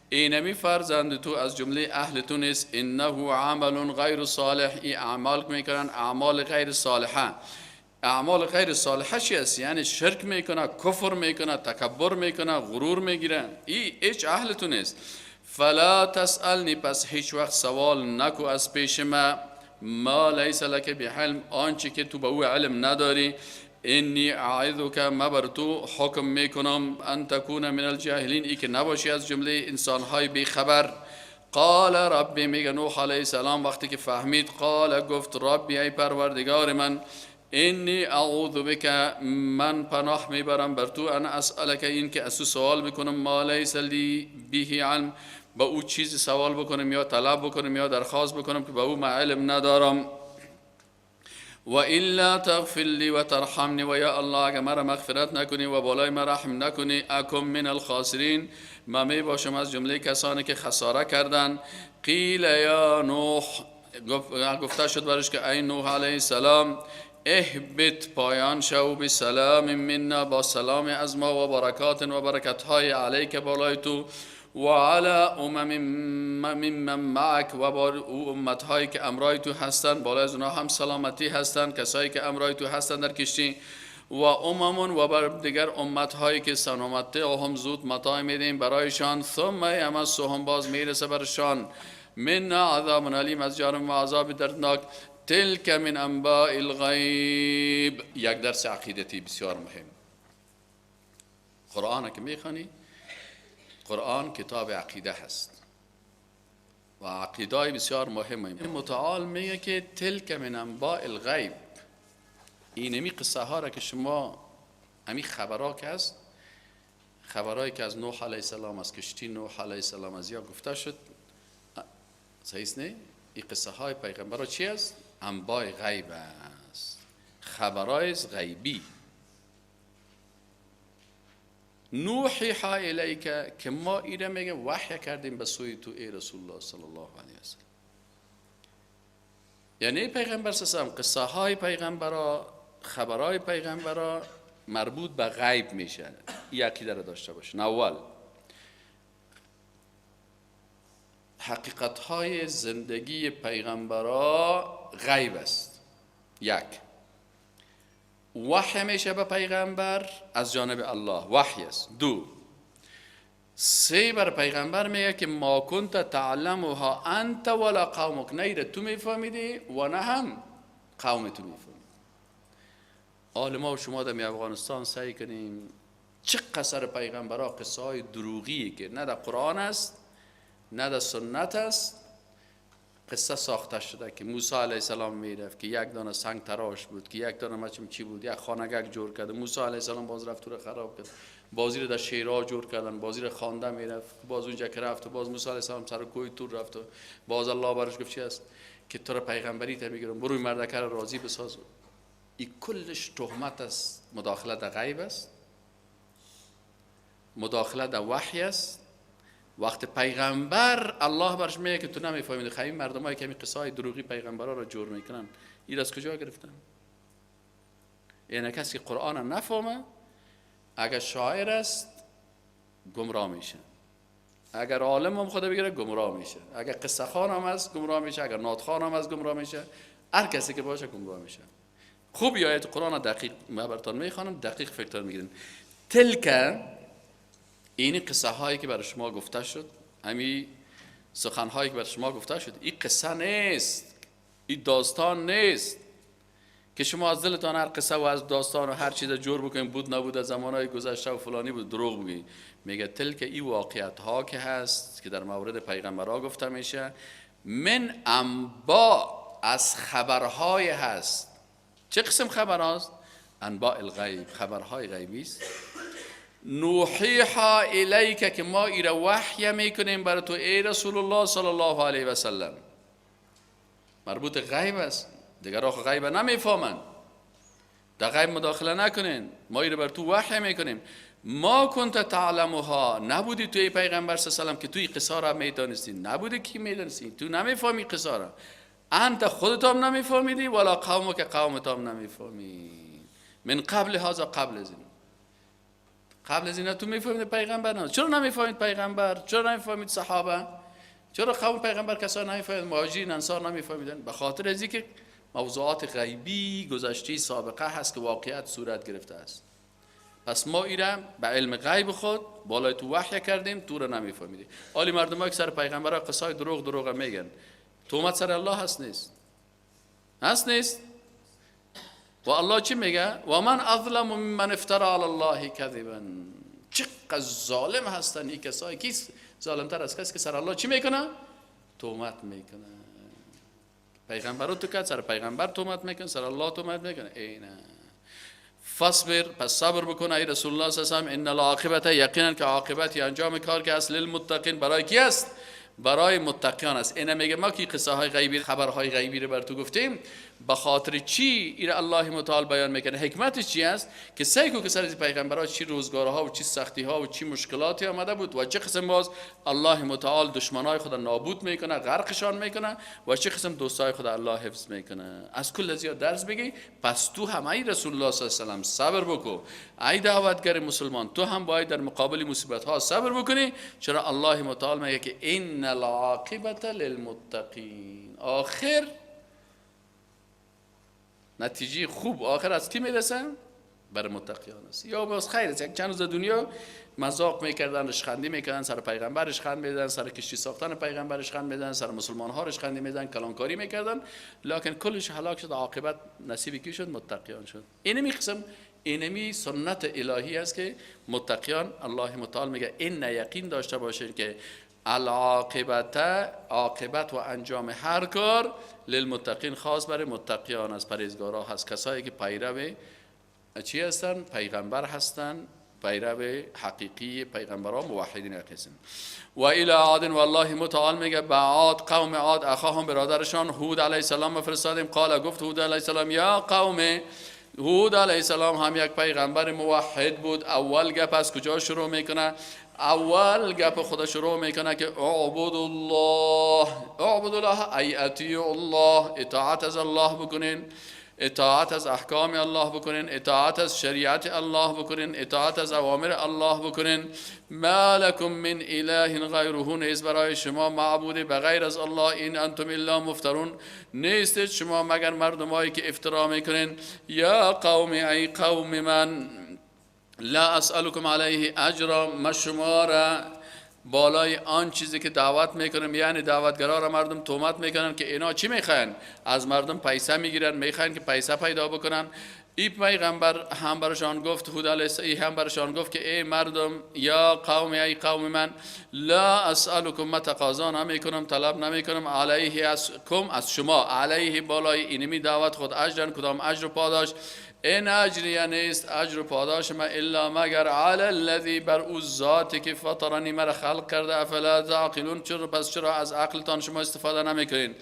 اینمی فرزند تو از جمله اهل تو نیست، انه عمل غیر صالح، ای اعمال میکنن اعمال غیر صالحه. اعمال غیر صالحه چی است؟ یعنی شرک میکنه، کفر میکنه، تکبر میکنه، غرور میگیره، ای هیچ اهل تو نیست. فلا تسألنی، پس هیچ وقت سوال نکو از پیش ما، ما لیس لک بعلم، آنچه که تو به او علم نداری، انی اعظک، ما بر تو حکم میکنم، ان تکون من الجاهلین، ای که نباشی از جمله انسانهای بیخبر. قال ربی، میگه نوح علیه السلام وقتی که فهمید، قال گفت ربی ای پروردگار من، انی اعوذ بک، من پناه میبرم بر تو، ان اسألک، این که از تو سوال بکنم، ما لیس لی به علم، با او چیزی سوال بکنم یا طلب بکنم یا درخواست بکنم که با او من علم ندارم. و الا تغفر لی و ترحمنی، و یا الله اگر مرا مغفرت نکنی و بالای من رحم نکنی، اکن من الخاسرین، من می باشم از جمله کسانی که خساره کردن. قیل یا نوح، گفته شد برش که ای نوح علیه السلام، اهبط، پایان شو، بسلام منا، با سلام از ما، و برکات و برکت های، علیک، بالای تو، و علی امم ممن معک، و بر او امت هایی که امرای تو هستند، بالای از اونها هم سلامتی هستند، کسایی که امرای تو هستند در کشتی، و امم، و بر دیگر امت هایی که سنمتعهم، زود متاع میدیم برایشان، ثم یمسهم، باز میرسه برشان، منا عذاب الیم، از جانب ما عذاب دردناک. تلک من انباء الغیب. یک درس عقیدتی بسیار مهم. قرآن که میخوانی، قرآن کتاب عقیده هست و عقیده بسیار مهمه. متعال میگه که تلک من انباء الغیب، اینمی قصه ها را که شما، امی خبرها که هست، خبرهایی که از نوح علیه السلام، از کشتی نوح علیه السلام، از یا گفته شد، صحیح نه؟ این قصه های پیغمبرا چی است؟ انباء غیب است، خبرهای غیبی. نوحیها الیک، که ما ایره میگه وحی کردیم به سوی تو ای رسول الله صلی الله علیه وسلم. یعنی پیغمبر صلی الله علیه وسلم، قصه های پیغمبرا، خبرهای پیغمبرا مربوط به غیب میشه. این عقیده را داشته باشه. اول حقیقت های زندگی پیغمبرا غیب است. یک، وحی میشه به پیغمبر از جانب الله، وحی است. دو، سه، بر پیغمبر میگه که ما کنت تعلمها انت ولا قومک، نه تو میفهمیدی و نه هم قوم تو میفهمید. حال ما و شما در افغانستان سعی کنیم چه قصر پیغمبرا قصه های دروغی که نه در قرآن است نه در سنت است، قصه ساخته شده که موسی علیه السلام میرفت که یک دانه سنگ تراش بود، که یک دانه مچم چی بود، یک خانگک جور کرد، موسی علیه السلام باز رفت تو رو خراب کرد، بازی رو در شیرا جور کردن، بازی رو خوانده میرفت، باز اونجا که رفت و باز موسی علیه السلام سر کوه تور رفت و باز الله برش گفت چی است که تو رو پیغمبری تا میگیرم، برو مردک رو راضی بساز. این کلش تهمت است، مداخله در غیب است، مداخله در وحی است. وقت پیغمبر الله برش میگه که تو نمیفهمی، خیلی مردمایی که همین قصه های دروغی پیغمبرا را جور میکنن، این از کجا گرفتن؟ یعنی کسی قرآن نفهمه، اگر شاعر است گمراه میشه، اگر عالم هم خدا بگیره گمراه میشه، اگر قصه خوان هم است گمراه میشه، اگر نعت خوان هم است گمراه میشه، هر کسی که باشه گمراه میشه. خوب آیت قرآن دقیق ما براتون میخوانم، دقیق فکر میگیرین. تلک، این قصه هایی که برای شما گفته شد، همین سخن هایی که برای شما گفته شد، این قصه نیست، این داستان نیست که شما از دلتان هر قصه و از داستان و هر چیز جور بکنید، بود نبود از زمانهای گذشته و فلانی بود، دروغ بگید. میگه تلک، این واقعیت ها که هست که در مورد پیغمبرها گفته میشه، من انباء، از خبرهای هست. چه قسم خبر هاست؟ انباء الغیب، خبرهای غیبی است. نوحیها الیک، که ما ایره وحی میکنیم برای تو ای رسول الله صلی الله علیه و سلم. مربوط غیب است، دیگر آخه غیب نمیفهمند، در غیب مداخله نکنین، ما ایره بر تو وحی میکنیم. ما کنت تعلمها، نبودی تو ای پیغمبر صلی الله علیه و سلم که توی قصه را میدانستی، نبودی کی میدانستی، تو نمیفهمی قصه را، انت خودت هم نمیفهمیدی ولا قومک، قومت هم نمیفهمی. من قبل هذا، قبل از این، قبل از این تو میفهمید پیغمبر نه. چرا نمیفهمید پیغمبر؟ چرا نمیفهمید صحابه؟ چرا قوم پیغمبر کسا نمیفهمید؟ مهاجرین انصار نمیفهمیدن؟ به خاطر از اینکه موضوعات غیبی گذشته سابقه هست که واقعیت صورت گرفته است. پس ما ایره به علم غیب خود بالای تو وحی کردیم، تو رو نمیفهمیدی. حالی مردم که سر پیغمبرا قصای دروغ دروغ میگن، تهمت سر الله هست نیست؟ هست نیست؟ و الله چی میگه؟ و من اظلم ممن افترى علی الله کذبا. چقدر ظالم هستن این کسایی. کی ظالمتر از کسی که سر الله چی میکنه؟ تهمت میکنه. پیغمبر رو تو کرد، سر پیغمبر تهمت میکنه، سر الله تهمت میکنه. ای نه، فاصبر، پس صبر بکن ای رسول الله صلی الله علیه و ان العاقبت، یقینا که عاقبت انجام کار که است للمتقین، برای کی است؟ برای متقیان است. اینا میگه ما که قصه های غیبی، خبرهای غیبی رو بر تو گفتیم، به خاطر چی این الله متعال بیان میکنه؟ حکمتش چی است؟ که سعی کو که سر از پیغمبرها چی روزگارها و چی سختی ها و چی مشکلاتی آمده بود و چه قسم باز الله متعال دشمنای خود نابود میکنه، غرقشان میکنه و چه قسم دوستای خود الله حفظ میکنه. از کل زیاد درس بگی. پس تو هم ای رسول الله صلی الله علیه و صبر بکو، ای دعوتگر مسلمان، تو هم باید در مقابل مصیبت ها صبر بکنی. چرا الله متعال میگه که ان العاقبت للمتقین. آخر نتیجه خوب آخر از کی میرسن؟ بر متقیان است. یا باز خیر است، یک چند روز دنیا مذاق میکردن، رشخندی میکردن، سر پیغمبر رشخند میدن، سر کشتی ساختن پیغمبر رشخند میدن، سر مسلمان ها رشخندی میدن، کلانکاری میکردن، لکن کلش هلاک شد. عاقبت نصیب کی شد؟ متقیان شد. اینمی قسم، اینمی سنت الهی است که متقیان، الله متعال میگه این یقین داشته باشین که العاقبت، عاقبت و انجام هر کار للمتقین، خاص برای متقیان است، پرهیزگارا هست، کسایی که پیرو چی هستن؟ پیغمبر هستن، پیرو حقیقی پیغمبران، موحدین هستن. و الی عاد، والله متعال میگه به عاد، قوم عاد، اخاهم برادرشان هود علیه السلام فرستادیم. قال، گفت هود علیه السلام یا قوم، هود علیه السلام هم یک پیغمبر موحد بود. اول گپ از کجا شروع میکنه؟ اول گپ خود شروع میکنه که اعبد الله، اعبد الله ای اطیع الله، اطاعت از الله بکنین، اطاعت از احکام الله بکنین، اطاعت از شریعت الله بکنین، اطاعت از اوامر الله بکنین. ما لکم من اله غیره، نیست برای شما معبود بغیر از الله. ان انتم الا مفترون، نیستید شما مگر مردمایی که افترا میکنین. یا قوم، ای قوم من، لا اسألکم علیه اجرا، ما شما را بالای آن چیزی که دعوت میکنم، یعنی دعوتگرا را مردم تهمت میکنن که اینا چی میخواین؟ از مردم پیسه میگیرن، میخواین که پیسه پیدا بکنن. ای پیغمبر هم برشان گفت، هود علیه السلام هم برشان گفت که ای مردم، یا قوم، ای قوم من، لا اسألکم، ما تقاضا نمیکنم، طلب نمیکنم، علیه از کم، از شما، علیه بالای اینمی دعوت خود، اجرا کدام اجر و پاداش، ان اجری نیست اجر و پاداش ما، الا مگر علی الذی بر او ذاتی که فطرنی مرا خلق کرده. افلا تعقلون، چرا پس چرا از عقلتان شما استفاده نمیکنین؟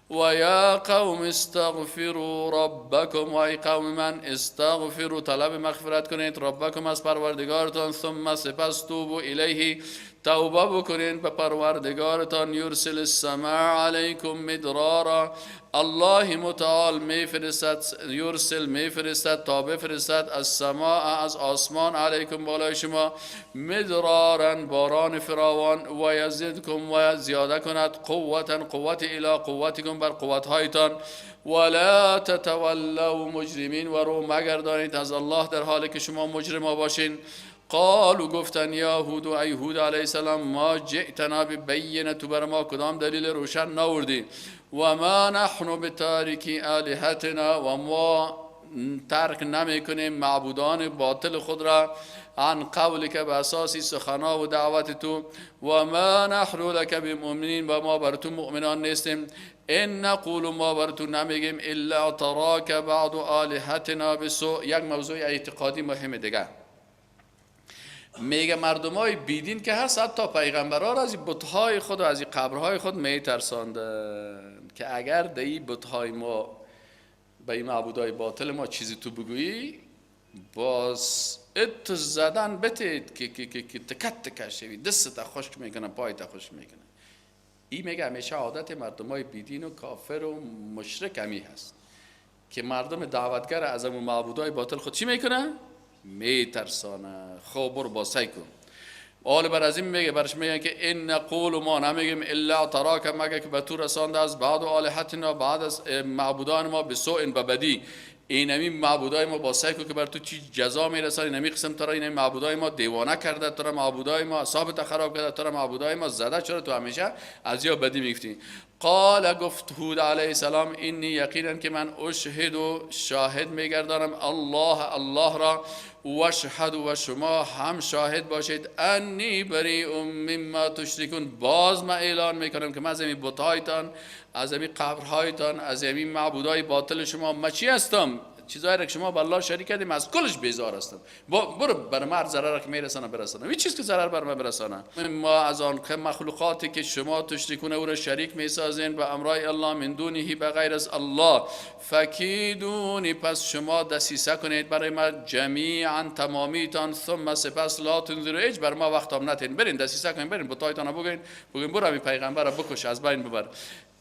و یا قوم استغفروا ربکم، و ای قوم من، استغفروا طلب مغفرت کنید، ربکم از پروردگارتان، ثم سپس، توبوا الیه توبه بکنین به پروردگارتان، یرسل السماء علیکم مدرارا، الله متعال میفرستد، یرسل میفرستد، تا بفرستد، السماء از آسمان، علیکم بالای شما، مدرارا باران فراوان، و یزدکم و زیاده کند، قوتا قوت، الی قوتکم بر قوتهایتان، ولا تتولوا مجرمین، و رو مگردانید از الله در حالی که شما مجرما باشین. قالوا گفتن یا هود، ای هود علیه السلام، ما جئتنا ببینة، تو بر ما کدام دلیل روشن ناوردی، و ما نحن بتارکی آلهتنا، و ما ترک نمی کنیم معبودان باطل خود را، عن قولک به اساس سخنا و دعوت تو، و ما نحن لک بمؤمنین، و ما بر تو مؤمنان نیستیم. ان نقول، ما بر تو نمیگیم، الا اعتراک بعض آلهتنا بسوء. یک موضوع اعتقادی مهم دیگه میگه مردم های بیدین که هست، حتی پیغمبرها را از بتهای خود و از قبرهای خود میترساندن که اگر در این بتهای ما، به این معبودای باطل ما چیزی تو بگویی، باز ات زدن بتید که تکت تکه شوی، دست تا خشک میکنه، پای تا خشک میکنه. این میگه همیشه عادت مردم های بیدین و کافر و مشرک همی هست که مردم دعوتگر از امو معبودای باطل خود چی میکنه؟ میترسانه. خب برو با سعی کن. حال بر از این میگه، برش میگه که ان نقول، ما نمیگیم، الا اعتراک مگه که به تو رسانده از، بعض آلهتنا بعد از معبودان ما، بسوء به بدی. اینمی معبودای ما با سعی که بر تو چی جزا میرسن، اینمی قسم تو را اینمی معبودای ما دیوانه کرده، تو را معبودای ما اعصاب خراب کرده، تو را معبودای ما زده، چرا تو همیشه از یا بدی میگفتی؟ قال گفت هود علیه السلام انی یقینا که من اشهد شاهد میگردانم الله الله را، واشهد و شما هم شاهد باشید، انی بریء مما تشرکون، باز ما اعلان میکنم که من از این بتایتان، از همین قبرهایتان، از همین معبودای باطل شما، ما چی هستم؟ چیزایی را که شما به الله شریک کردیم از کلش بیزار هستم. برو بر ما ضرر که میرسانه برسانه، هیچ چیز که ضرر بر ما برسانه. ما از آن که مخلوقاتی که شما تشریکون او را شریک میسازین به امرای الله من دونه به غیر از الله، فکیدونی پس شما دسیسه کنید برای ما، جمیعا تمامیتان، ثم سپس لا تنظروا هیچ بر ما وقت هم نتین، برین دسیسه کنین، برین بتایتان بگین، بگین برو همین پیغمبر را بکش از بین ببر.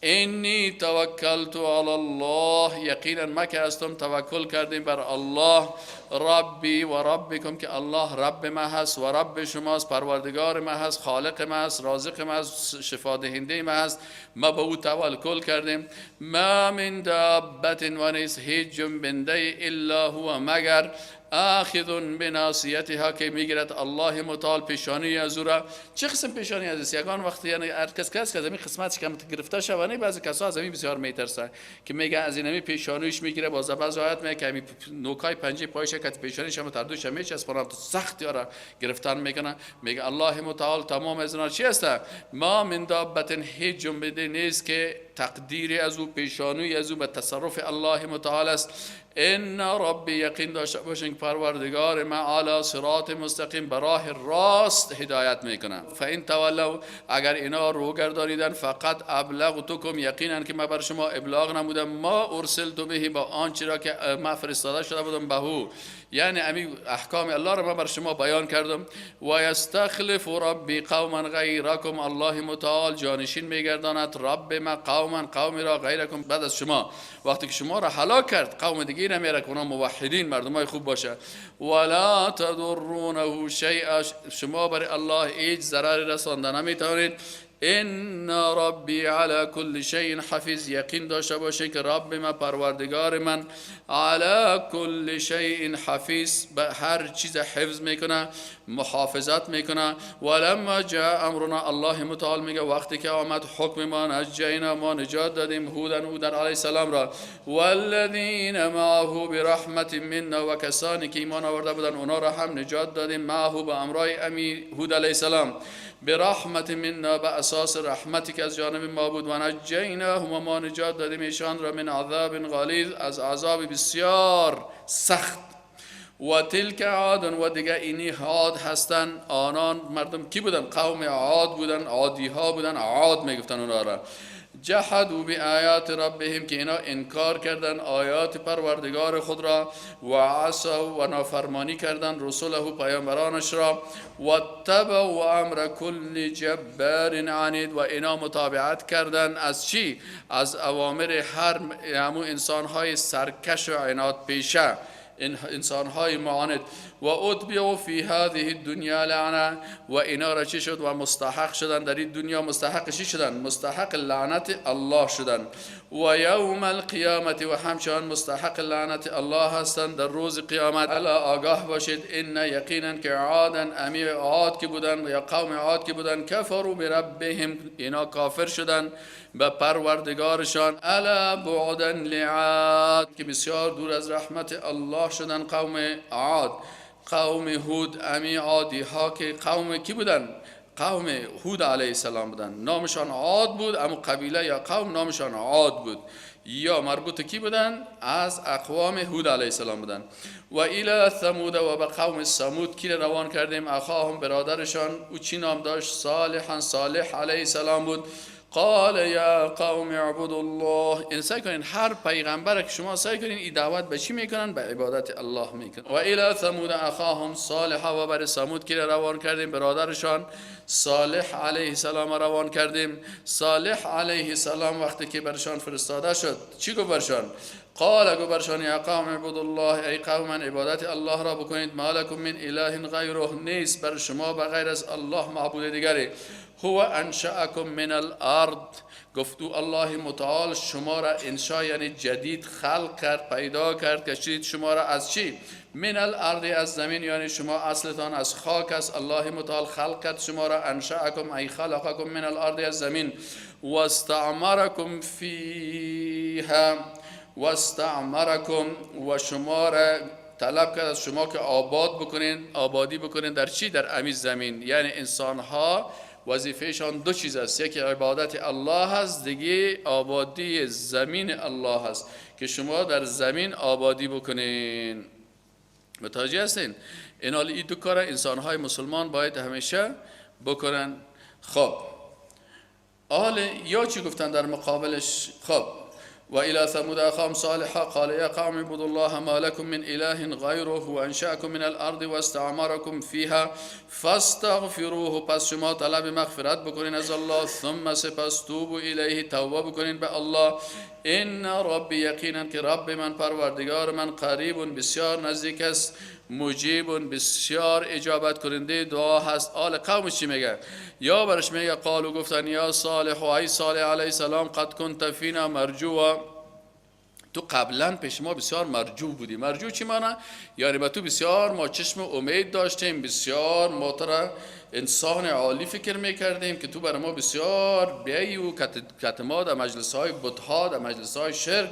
انی توکلت علی الله، یقینا ما که هستم توکل کردیم بر الله، ربی و ربکم که الله رب ما هست و رب شماست، پروردگار ما هست، خالق ما هست، رازق ما هست، شفا دهنده ما هست، ما به او توکل کردیم. ما من دابت و نیست هیچ جنبنده الا هو مگر آخذ بناصیتها که میگیرد الله متعال پیشانی از او را. چه قسم پیشانی از است؟ یگان وقت یعنی هر کس که از این قسمتش که گرفته شود، نه بعضی کسا از این بسیار میترسه که میگه از این پیشانیش میگیره، باز بعضی آیات میگه که نوکای پنجه پایش که پیشانیش هم تردوش میچسبونه، سخت یارا گرفتن میکنه. میگه الله متعال تمام از اینا چی است؟ ما من دابت هیچ جنبنده نیست که تقدیر از او، پیشانی از او به تصرف الله متعال است. ان ربی یقین داشته باشین پروردگار ما علی صراط مستقیم به راه راست هدایت میکنه. فان تولوا اگر اینا رو گردانیدن، فقط ابلغتکم یقینا که ما بر شما ابلاغ نمودم، ما ارسلت به با آنچه را که ما فرستاده شده بودم به او، یعنی امی احکام الله را ما بر شما بیان کردم. و یستخلف ربی قوما غیرکم، الله متعال جانشین میگرداند رب ما قوما قومی را غیرکم بعد از شما. وقتی که شما را هلاک کرد قوم دیگه نمیره که اونا موحدین مردمای خوب باشه. ولا تضرونه شیئا، شما برای الله هیچ ضرری رسانده نمیتوانید. ان ربی علی کل شیء حفیظ، یقین داشته باشید که رب من پروردگار من علی کل شیء حفیظ، به هر چیز حفظ میکنه، محافظت میکنه. ولما جاء امرنا، الله متعال میگه وقتی که آمد حکم ما، نجینا ما نجات دادیم هودن هودن علیه السلام را، والذین معه برحمت منا، و کسانی که ایمان آورده بودن اونا را هم نجات دادیم، معه به امرای امی هود علیه السلام، برحمت منا به اساس رحمتی که از جانب ما بود، و نجیناهم و ما نجات دادیم ایشان را، من عذاب غلیظ از عذاب بسیار سخت. و تلک عاد، و دیگه اینی عاد هستن. آنان مردم کی بودن؟ قوم عاد بودن، عادی ها بودن، عاد میگفتن اونا را. جحدوا بآیات ربهم، که اینا انکار کردن آیات پروردگار خود را، و عصوا و نافرمانی کردن رسوله پیامبرانش را، و اتبعوا امر کل جبار عنید، و اینا متابعت کردن از چی؟ از اوامر هر همو انسانهای سرکش و عناد پیشه، انسانهای معاند. و اتبعوا فی هذه الدنیا لعنه، و اینا را چی شد؟ و مستحق شدن در این دنیا، مستحق چی شدن؟ مستحق لعنت الله شدن. و یوم القیامت، و همچنان مستحق لعنت الله هستند در روز قیامت. الا آگاه باشید، ان یقینا که عادن امیر عاد که بودن یا قوم عاد که بودن، کفروا بربهم، اینا کافر شدن به پروردگارشان. الا بعدا لعاد، که بسیار دور از رحمت الله شدن قوم عاد. قوم هود امی عادی ها که قوم کی بودن؟ قوم هود علیه السلام بودن. نامشان عاد بود، اما قبیله یا قوم نامشان عاد بود، یا مربوط کی بودن؟ از اقوام هود علیه السلام بودن. و الی ثمود، و به قوم ثمود کی روان کردیم؟ اخاهم برادرشان، او چی نام داشت؟ صالحا، صالح علیه السلام بود. قال یا قوم اعبدوا الله. این سعی کنین هر پیغمبر که شما سعی کنین این دعوت به چی میکنن؟ به عبادت الله میکنن. و الی ثمود اخاهم صالح، و بر ثمود کی روان کردیم؟ برادرشان صالح علیه السلام روان کردیم. صالح علیه السلام وقتی که برشان فرستاده شد چی گفت برشان؟ قال گفت برشان یا قوم اعبدوا الله، ای قوم من عبادت الله را بکنید، ما لکم من اله غیره، نیست بر شما بغیر از الله معبود دیگری. هو انشأکم من الارض، گفت او الله متعال شما را انشاء یعنی جدید خلق کرد، پیدا کرد، کشید شما را از چی؟ من الارض، از زمین، یعنی شما اصلتان از خاک است، الله متعال خلق کرد شما را. انشأکم ای خلقکم من الارض، از زمین. واستعمرکم فیها، واستعمرکم، و شما را طلب کرد از شما که آباد بکنین، آبادی بکنین در چی؟ در امی زمین. یعنی انسان ها وظیفهشان دو چیز است، یکی عبادت الله هست، دیگه آبادی زمین الله هست که شما در زمین آبادی بکنین. متوجه هستین؟ این حال این دو کار انسانهای مسلمان باید همیشه بکنن. خب حال یا چی گفتن در مقابلش؟ خب و الى ثمود اخاهم صالحا قال يا قوم اعبدوا الله ما لكم من اله غيره هو انشأكم من الارض واستعمركم فيها فاستغفروه، پس شما طلب مغفرت بکنین از الله، ثم سپس توبوا الیه، توبه بکنین به الله. ان ربی، یقینا که رب من پروردگار من، قریب بسیار نزدیک است، مجیب بسیار اجابت کننده دعا هست. آل قوم چی میگه؟ یا برش میگه قالوا گفتن یا صالح و ای صالح علیه السلام قد کنت فینا مرجوا، تو قبلا پیش ما بسیار مرجو بودی. مرجو چی معنی؟ یعنی به تو بسیار ما چشم امید داشتیم، بسیار ما تو را انسان عالی فکر میکردیم که تو برای ما بسیار بیایی و کت ما در مجلس های بتها، در مجلس های شرک،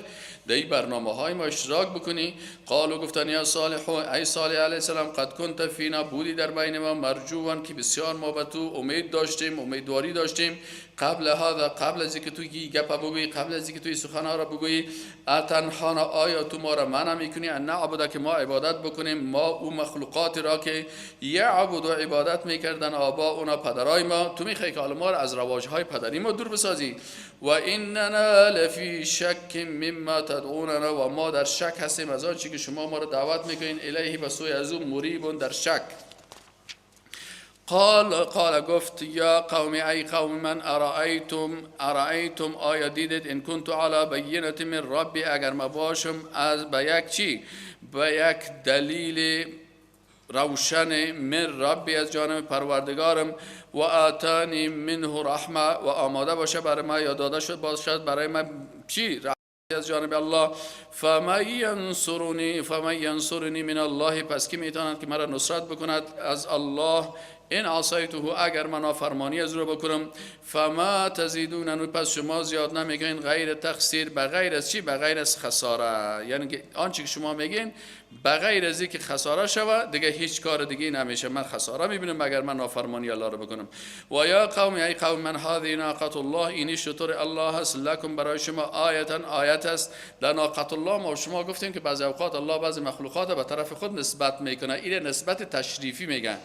در این برنامه های ما اشتراک بکنی. قالوا گفتن یا صالح ای صالح علیه السلام قد کنت فینا، بودی در بین ما مرجوا که بسیار ما به تو امید داشتیم، امیدواری داشتیم. قبل هذا، قبل از اینکه تو گپ بگویی، قبل از اینکه تو سخنها را بگویی، اتنهانا، آیا تو ما را منع میکنی ان نعبد، که ما عبادت بکنیم، ما او مخلوقات را که یعبد و عبادت میکردن آباؤنا پدرای ما، تو میخوای که حالا ما را از رواج های پدری ما دور بسازی. و اننا لفی شک مما تدعوننا، و ما در شک هستیم از آنچه که شما ما را دعوت میکنین، الیه به سوی از او، مریب در شک. قال گفت یا قوم ای قوم من ارائیتم آیا دیدید ان کنت علی بینة من ربی، اگر ما باشم از به یک چی، به یک دلیل روشن من ربی از جانب پروردگارم، و آتانی منه رحمه، و آماده باشه برای ما یا داده شد باشد برای من چی، از جانب الله، فمن ینصرنی من الله، پس کی میتواند که مرا نصرت بکند از الله، ان عصیته، اگر من نافرمانی از رو بکنم، فما تزیدون، پس شما زیاد نمیگین غیر تقصیر، بغیر از چی، بغیر از خساره، یعنی آنچه که شما میگین بغیر از اینکه خساره شوه دیگه هیچ کار دیگه نمیشه، من خساره میبینم اگر من نافرمانی الله رو بکنم. و یا قوم ای قوم من هذه ناقة الله، اینی شتر الله هست، لکم برای شما آیتا آیت است. در ناقة الله ما شما گفتیم که بعضی اوقات الله بعضی مخلوقات به طرف خود نسبت میکنه، این نسبت تشریفی میگن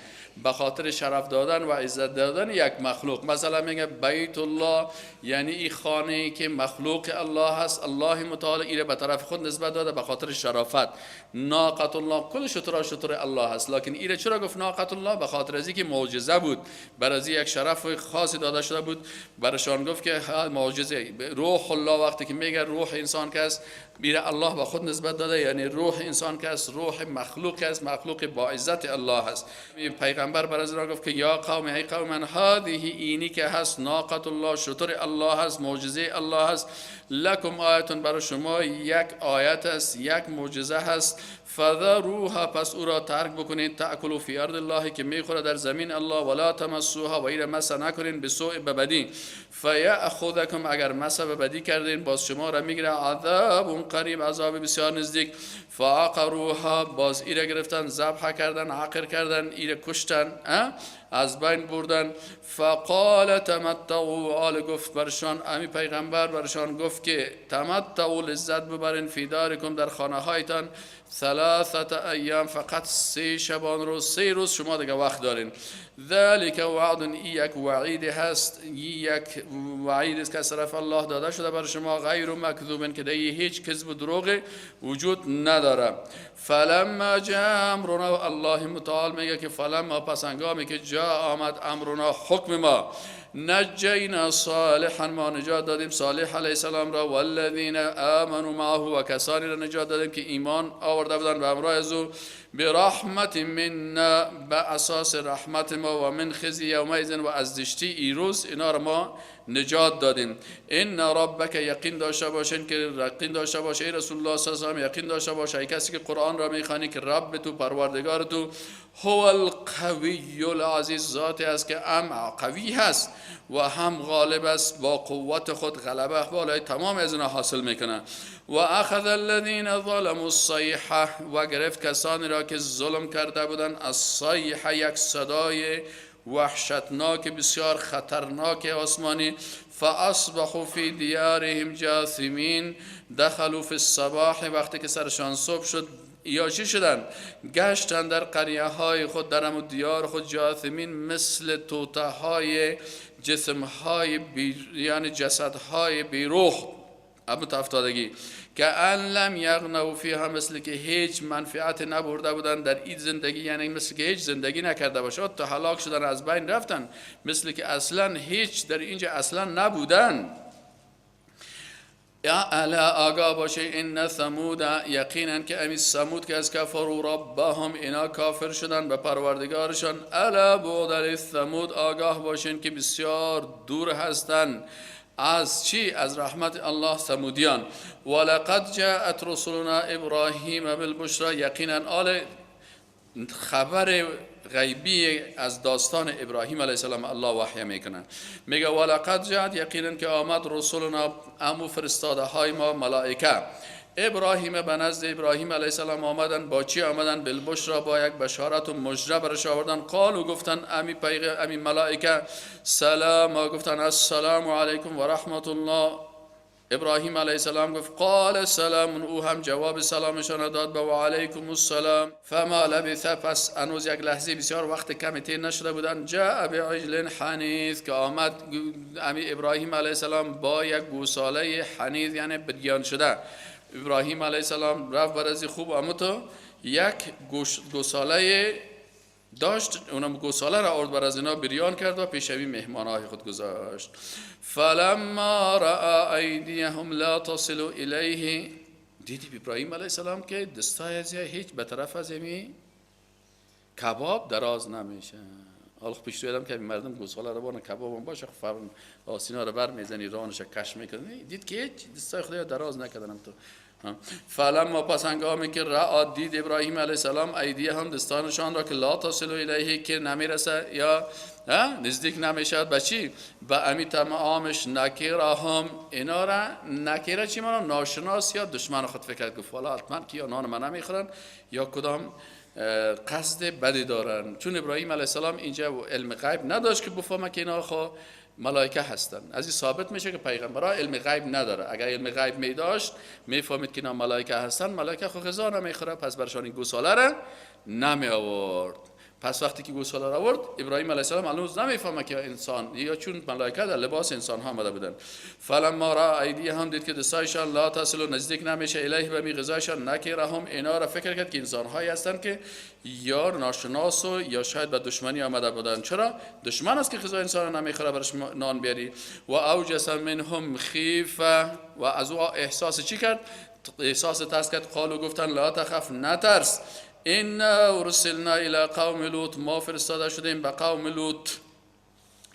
به خاطر شرف دادن و عزت دادن یک مخلوق. مثلا میگه بیت الله، یعنی این خانه که مخلوق الله هست، الله متعال ایره به طرف خود نسبت داده به خاطر شرافت. ناقة الله کل شترا شتر الله هست، لکن ایره چرا گفت ناقة الله؟ به خاطر از اینکه معجزه بود، برای یک شرف خاصی داده شده بود برشان، گفت که معجزه روح الله، وقتی که میگه روح انسان که است، میره الله به خود نسبت داده، یعنی روح انسان که است، روح مخلوق است، مخلوق با عزت الله است. پیغمبر بر از گفت که یا قوم ای قوم من هذه اینی که هست ناقة الله، شتر الله هست، معجزه الله هست، لکم آیتون برای شما یک آیت است، یک معجزه هست. فذروها، پس او را ترک بکنید، تأکل فی ارض الله، که میخوره در زمین الله، ولا تمسوها، و ایره مس نکنین، بسوء به بدی، فیأخذکم، اگر مس به بدی کردین باز شما را میگیره عذاب قریب، عذاب بسیار نزدیک. فعقروها، باز ایره گرفتن، ذبح کردن، عقر کردن، ایره کشتن، از بین بردن. فقال تمتعوا، آل گفت برشان، امی پیغمبر برشان گفت که تمتعوا، لذت ببرین، فی دارکم، در خانه هایتان، ثلاثة ایام، فقط 3 شبان روز، 3 روز شما دیگه وقت دارین. ذلك وعد، ای یک وعید هست، یک وعید است که از طرف الله داده شده بر شما، غیر مکذوب، که دیگه هیچ کذب و دروغ وجود نداره. فلما جاء امرنا، الله متعال میگه که فلما، پس هنگامی که جاء آمد، امرنا، حکم ما، نجینا صالحا، ما نجات دادیم صالح علیه السلام را، والذین آمنوا معه، و کسانی را نجات دادیم که ایمان آورده بودند به همراه از او، برحمت منا، به اساس رحمت ما، و من خزی یومئذ، و از زشتی ای روز اینا را ما نجات دادیم. ان ربک، یقین داشته باشین که یقین داشته باشه ای رسول الله صلی الله علیه و سلم، یقین داشته باشه ای کسی که قرآن را میخوانی که رب تو پروردگار تو، هو القوی العزیز، ذاتی است که هم قوی هست و هم غالب است، با قوت خود غلبه بالای تمام از اینا حاصل میکنه. و اخذ الذین ظلموا الصیحه، و گرفت کسانی را که ظلم کرده بودند، الصیحه یک صدای وحشتناک بسیار خطرناک آسمانی. فاصبحوا فی دیارهم جاثمین دخلوا فی الصباح، وقتی که سرشان صبح شد یا چی شدن؟ گشتن در قریه های خود، در امو دیار خود، جاثمین مثل توته های جسم های یعنی جسد های بیروح، امو تفتادگی، که ان لم یغنوا فیها، مثل که هیچ منفعت نبرده بودن در این زندگی، یعنی مثل که هیچ زندگی نکرده باشد، تا هلاک شدن از بین رفتن، مثل که اصلا هیچ در اینجا اصلا نبودن. یا الا آگاه باشه ان ثمود، یقینا که امی ثمود که از کفروا ربهم، اینا کافر شدن به پروردگارشان. الا بعد للثمود، آگاه باشین که بسیار دور هستن از چی؟ از رحمت الله ثمودیان. ولقد جاءت رسلنا ابراهیم بالبشرى، یقینا آل خبر غیبی از داستان ابراهیم علیه السلام الله وحی میکنه، میگه ولقد جاءت، یقینا که آمد رسولنا، امو فرستاده های ما ملائکه، ابراهیم به نزد ابراهیم علیه السلام آمدن. با چی آمدن؟ بالبشرا، با یک بشارت و مژده برش آوردن. قالو گفتن امی ملائکه سلام، گفتن السلام علیکم و رحمت الله. ابراهیم علیه السلام گفت قال سلام، او هم جواب سلامشان داد به و علیکم السلام. فما لبث، پس هنوز یک لحظه بسیار وقت کمی تیر نشده بودن، جاء بعجل حنیذ، که آمد امی ابراهیم علیه السلام با یک گوساله حنیذ، یعنی بریان شده. ابراهیم علیه السلام رفت برازی خوب امو تو یک گوساله داشت، اونم گوساله را آورد بر از اینا بریان کرد و پیشوی مهمانهای خود گذاشت. فلما رأى ایدیهم لا تصل الیه، دیدی ابراهیم علیه السلام که دستای از هیچ به طرف از امی کباب دراز نمیشه. حالا خب پیش رو که مردم گوساله رو بارن کباب هم باشه، خب آسینا رو بر میزنی رانش کش میکنی، دید که هیچ دستای خدا دراز نکردنم تو. فلما، پس هنگامی که رأى دید ابراهیم علیه السلام ایدی هم دستانشان را که لا تصل الیه، که نمیرسه یا نزدیک نمیشد به چی؟ به امی طعامش، نکرهم، اینا را نکره چی مانا؟ ناشناس یا دشمن خود فکر گفت والا حتما که یا نان من نمیخورن یا کدام قصد بدی دارن. چون ابراهیم علیه السلام اینجا علم غیب نداشت که بفهمه که اینا خو ملائکه هستن. از این ثابت میشه که پیغمبرها علم غیب نداره. اگر علم غیب می داشت میفهمید که اینا ملائکه هستن، ملائکه خو غذا نمیخوره، پس برشان این گوساله را نمی آورد. پس وقتی که گوساله را آورد، ابراهیم علیه السلام هنوز نمیفهمه که انسان یا چون ملائکه در لباس انسان ها آمده بودن. فلما رأى ایدیهم، دید که دستایشان لا تصل نزدیک نمیشه الیه به می غذایشان، نکرهم، اینا را فکر کرد که انسان هایی هستند که یا ناشناس و یا شاید به دشمنی آمده بودن. چرا؟ دشمن است که غذای انسان را نمیخوره برش نان بیاری. و اوجس منهم خیفه، و از او احساس چی کرد؟ احساس ترس کرد. قالوا گفتن لا تخف، نترس، انا ارسلنا الى قوم لوط، ما فرستاده شدیم به قوم لوط.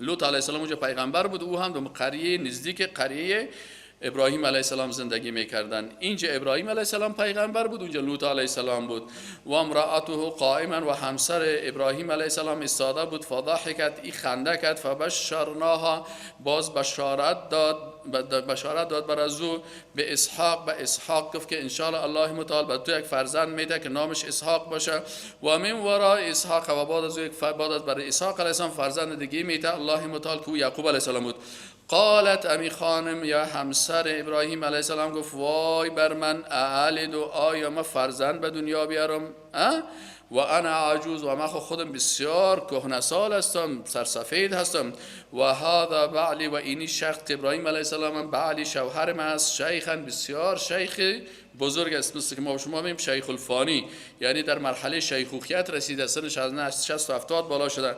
لوط علیه السلام اونجا پیغمبر بود، او هم در قریه نزدیک قریه ابراهیم علیه السلام زندگی میکردن. اینجا ابراهیم علیه السلام پیغمبر بود، اونجا لوط علیه السلام بود. و امرأته قائما، و همسر ابراهیم علیه السلام ایستاده بود. فضحکت، ای خنده کرد. فبشرناها، باز بشارت داد، بشارت داد بر از او به اسحاق. به اسحاق گفت که انشاءالله الله متعال به تو یک فرزند میده که نامش اسحاق باشه. و من وراء اسحاق، و بعد از او یک بعد از برای اسحاق علیه السلام فرزند دیگه میده الله متعال که او یعقوب علیه السلام بود. قالت، امی خانم یا همسر ابراهیم علیه السلام گفت وای بر من، أألد، آیا ما فرزند به دنیا بیارم؟ و انا عجوز، و من خودم بسیار کهنه سال هستم، سرسفید هستم. و هذا بعلی، و اینی شخص ابراهیم علیه السلام بعلی شوهر من است، شیخا بسیار شیخ بزرگ است، مثل که ما شما میگیم شیخ الفانی، یعنی در مرحله شیخوخیت رسیده، سنش از 60 و 70 بالا شده.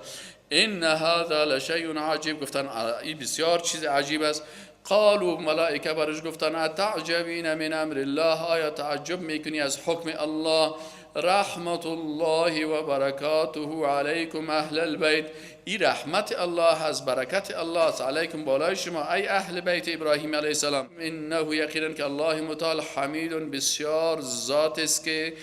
ان هذا لشیء عجیب، گفتن این بسیار چیز عجیب است. قالوا، ملائکه برش گفتن اتعجبین من امر الله، آیا تعجب میکنی از حکم الله؟ رحمت الله و برکاته علیکم اهل البیت، ای رحمت الله از برکت الله است علیکم بالای شما ای اهل بیت ابراهیم علیه السلام. انه یقینا که الله متعال حمید بسیار ذات است که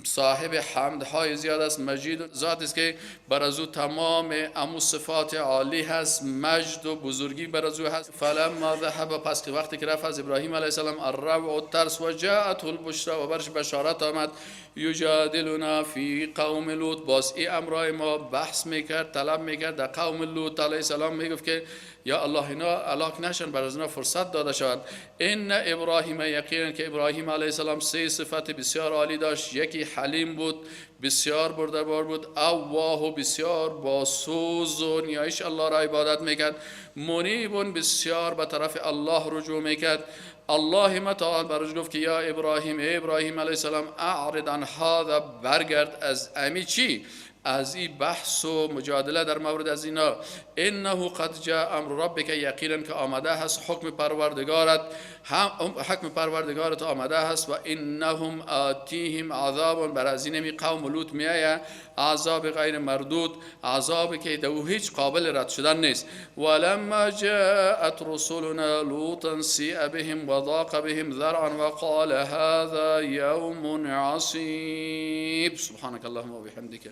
صاحب حمدهای زیاد است، مجید ذات است که بر از او تمام امو صفات عالی هست، مجد و بزرگی بر از او هست. فلما ذهب، پس که وقتی که رفت از ابراهیم علیه السلام الروع و ترس، و جاءته البشرا، و برش بشارت آمد، یجادلها، یجادلنا فی قوم لوط. باز ای امرای ما بحث میکرد، طلب میکرد در قوم لوط علیه السلام، میگفت که یا الله اینا هلاک نشن، بر از اینا فرصت داده شود. ان ابراهیم، یقینا که ابراهیم علیه السلام سه صفت بسیار عالی داشت. یکی حلیم بود، بسیار بردبار بود. اواه، بسیار با سوز و نیایش الله را عبادت میکرد. منیب، بسیار به طرف الله رجوع میکرد. الله متعال برش گفت که یا ابراهیم، ای ابراهیم علیه السلام، اعرض عن هذا، برگرد از امی چی؟ از این بحث و مجادله در مورد از اینا. انه قد جاء امر ربک، یقینا که آمده هست حکم پروردگارت، هم حکم پروردگارت آمده هست. و انهم آتیهم عذاب، بر از این قوم لوط میآید عذاب غیر مردود، عذاب که دو هیچ قابل رد شدن نیست. ولما جاءت رسلنا لوطا سیء بهم وضاق بهم ذرعا وقال هذا يوم عصيب. سبحانك اللهم وبحمدك،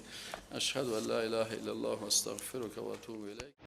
أشهد أن لا إله إلا الله واستغفرك وأتوب إليك.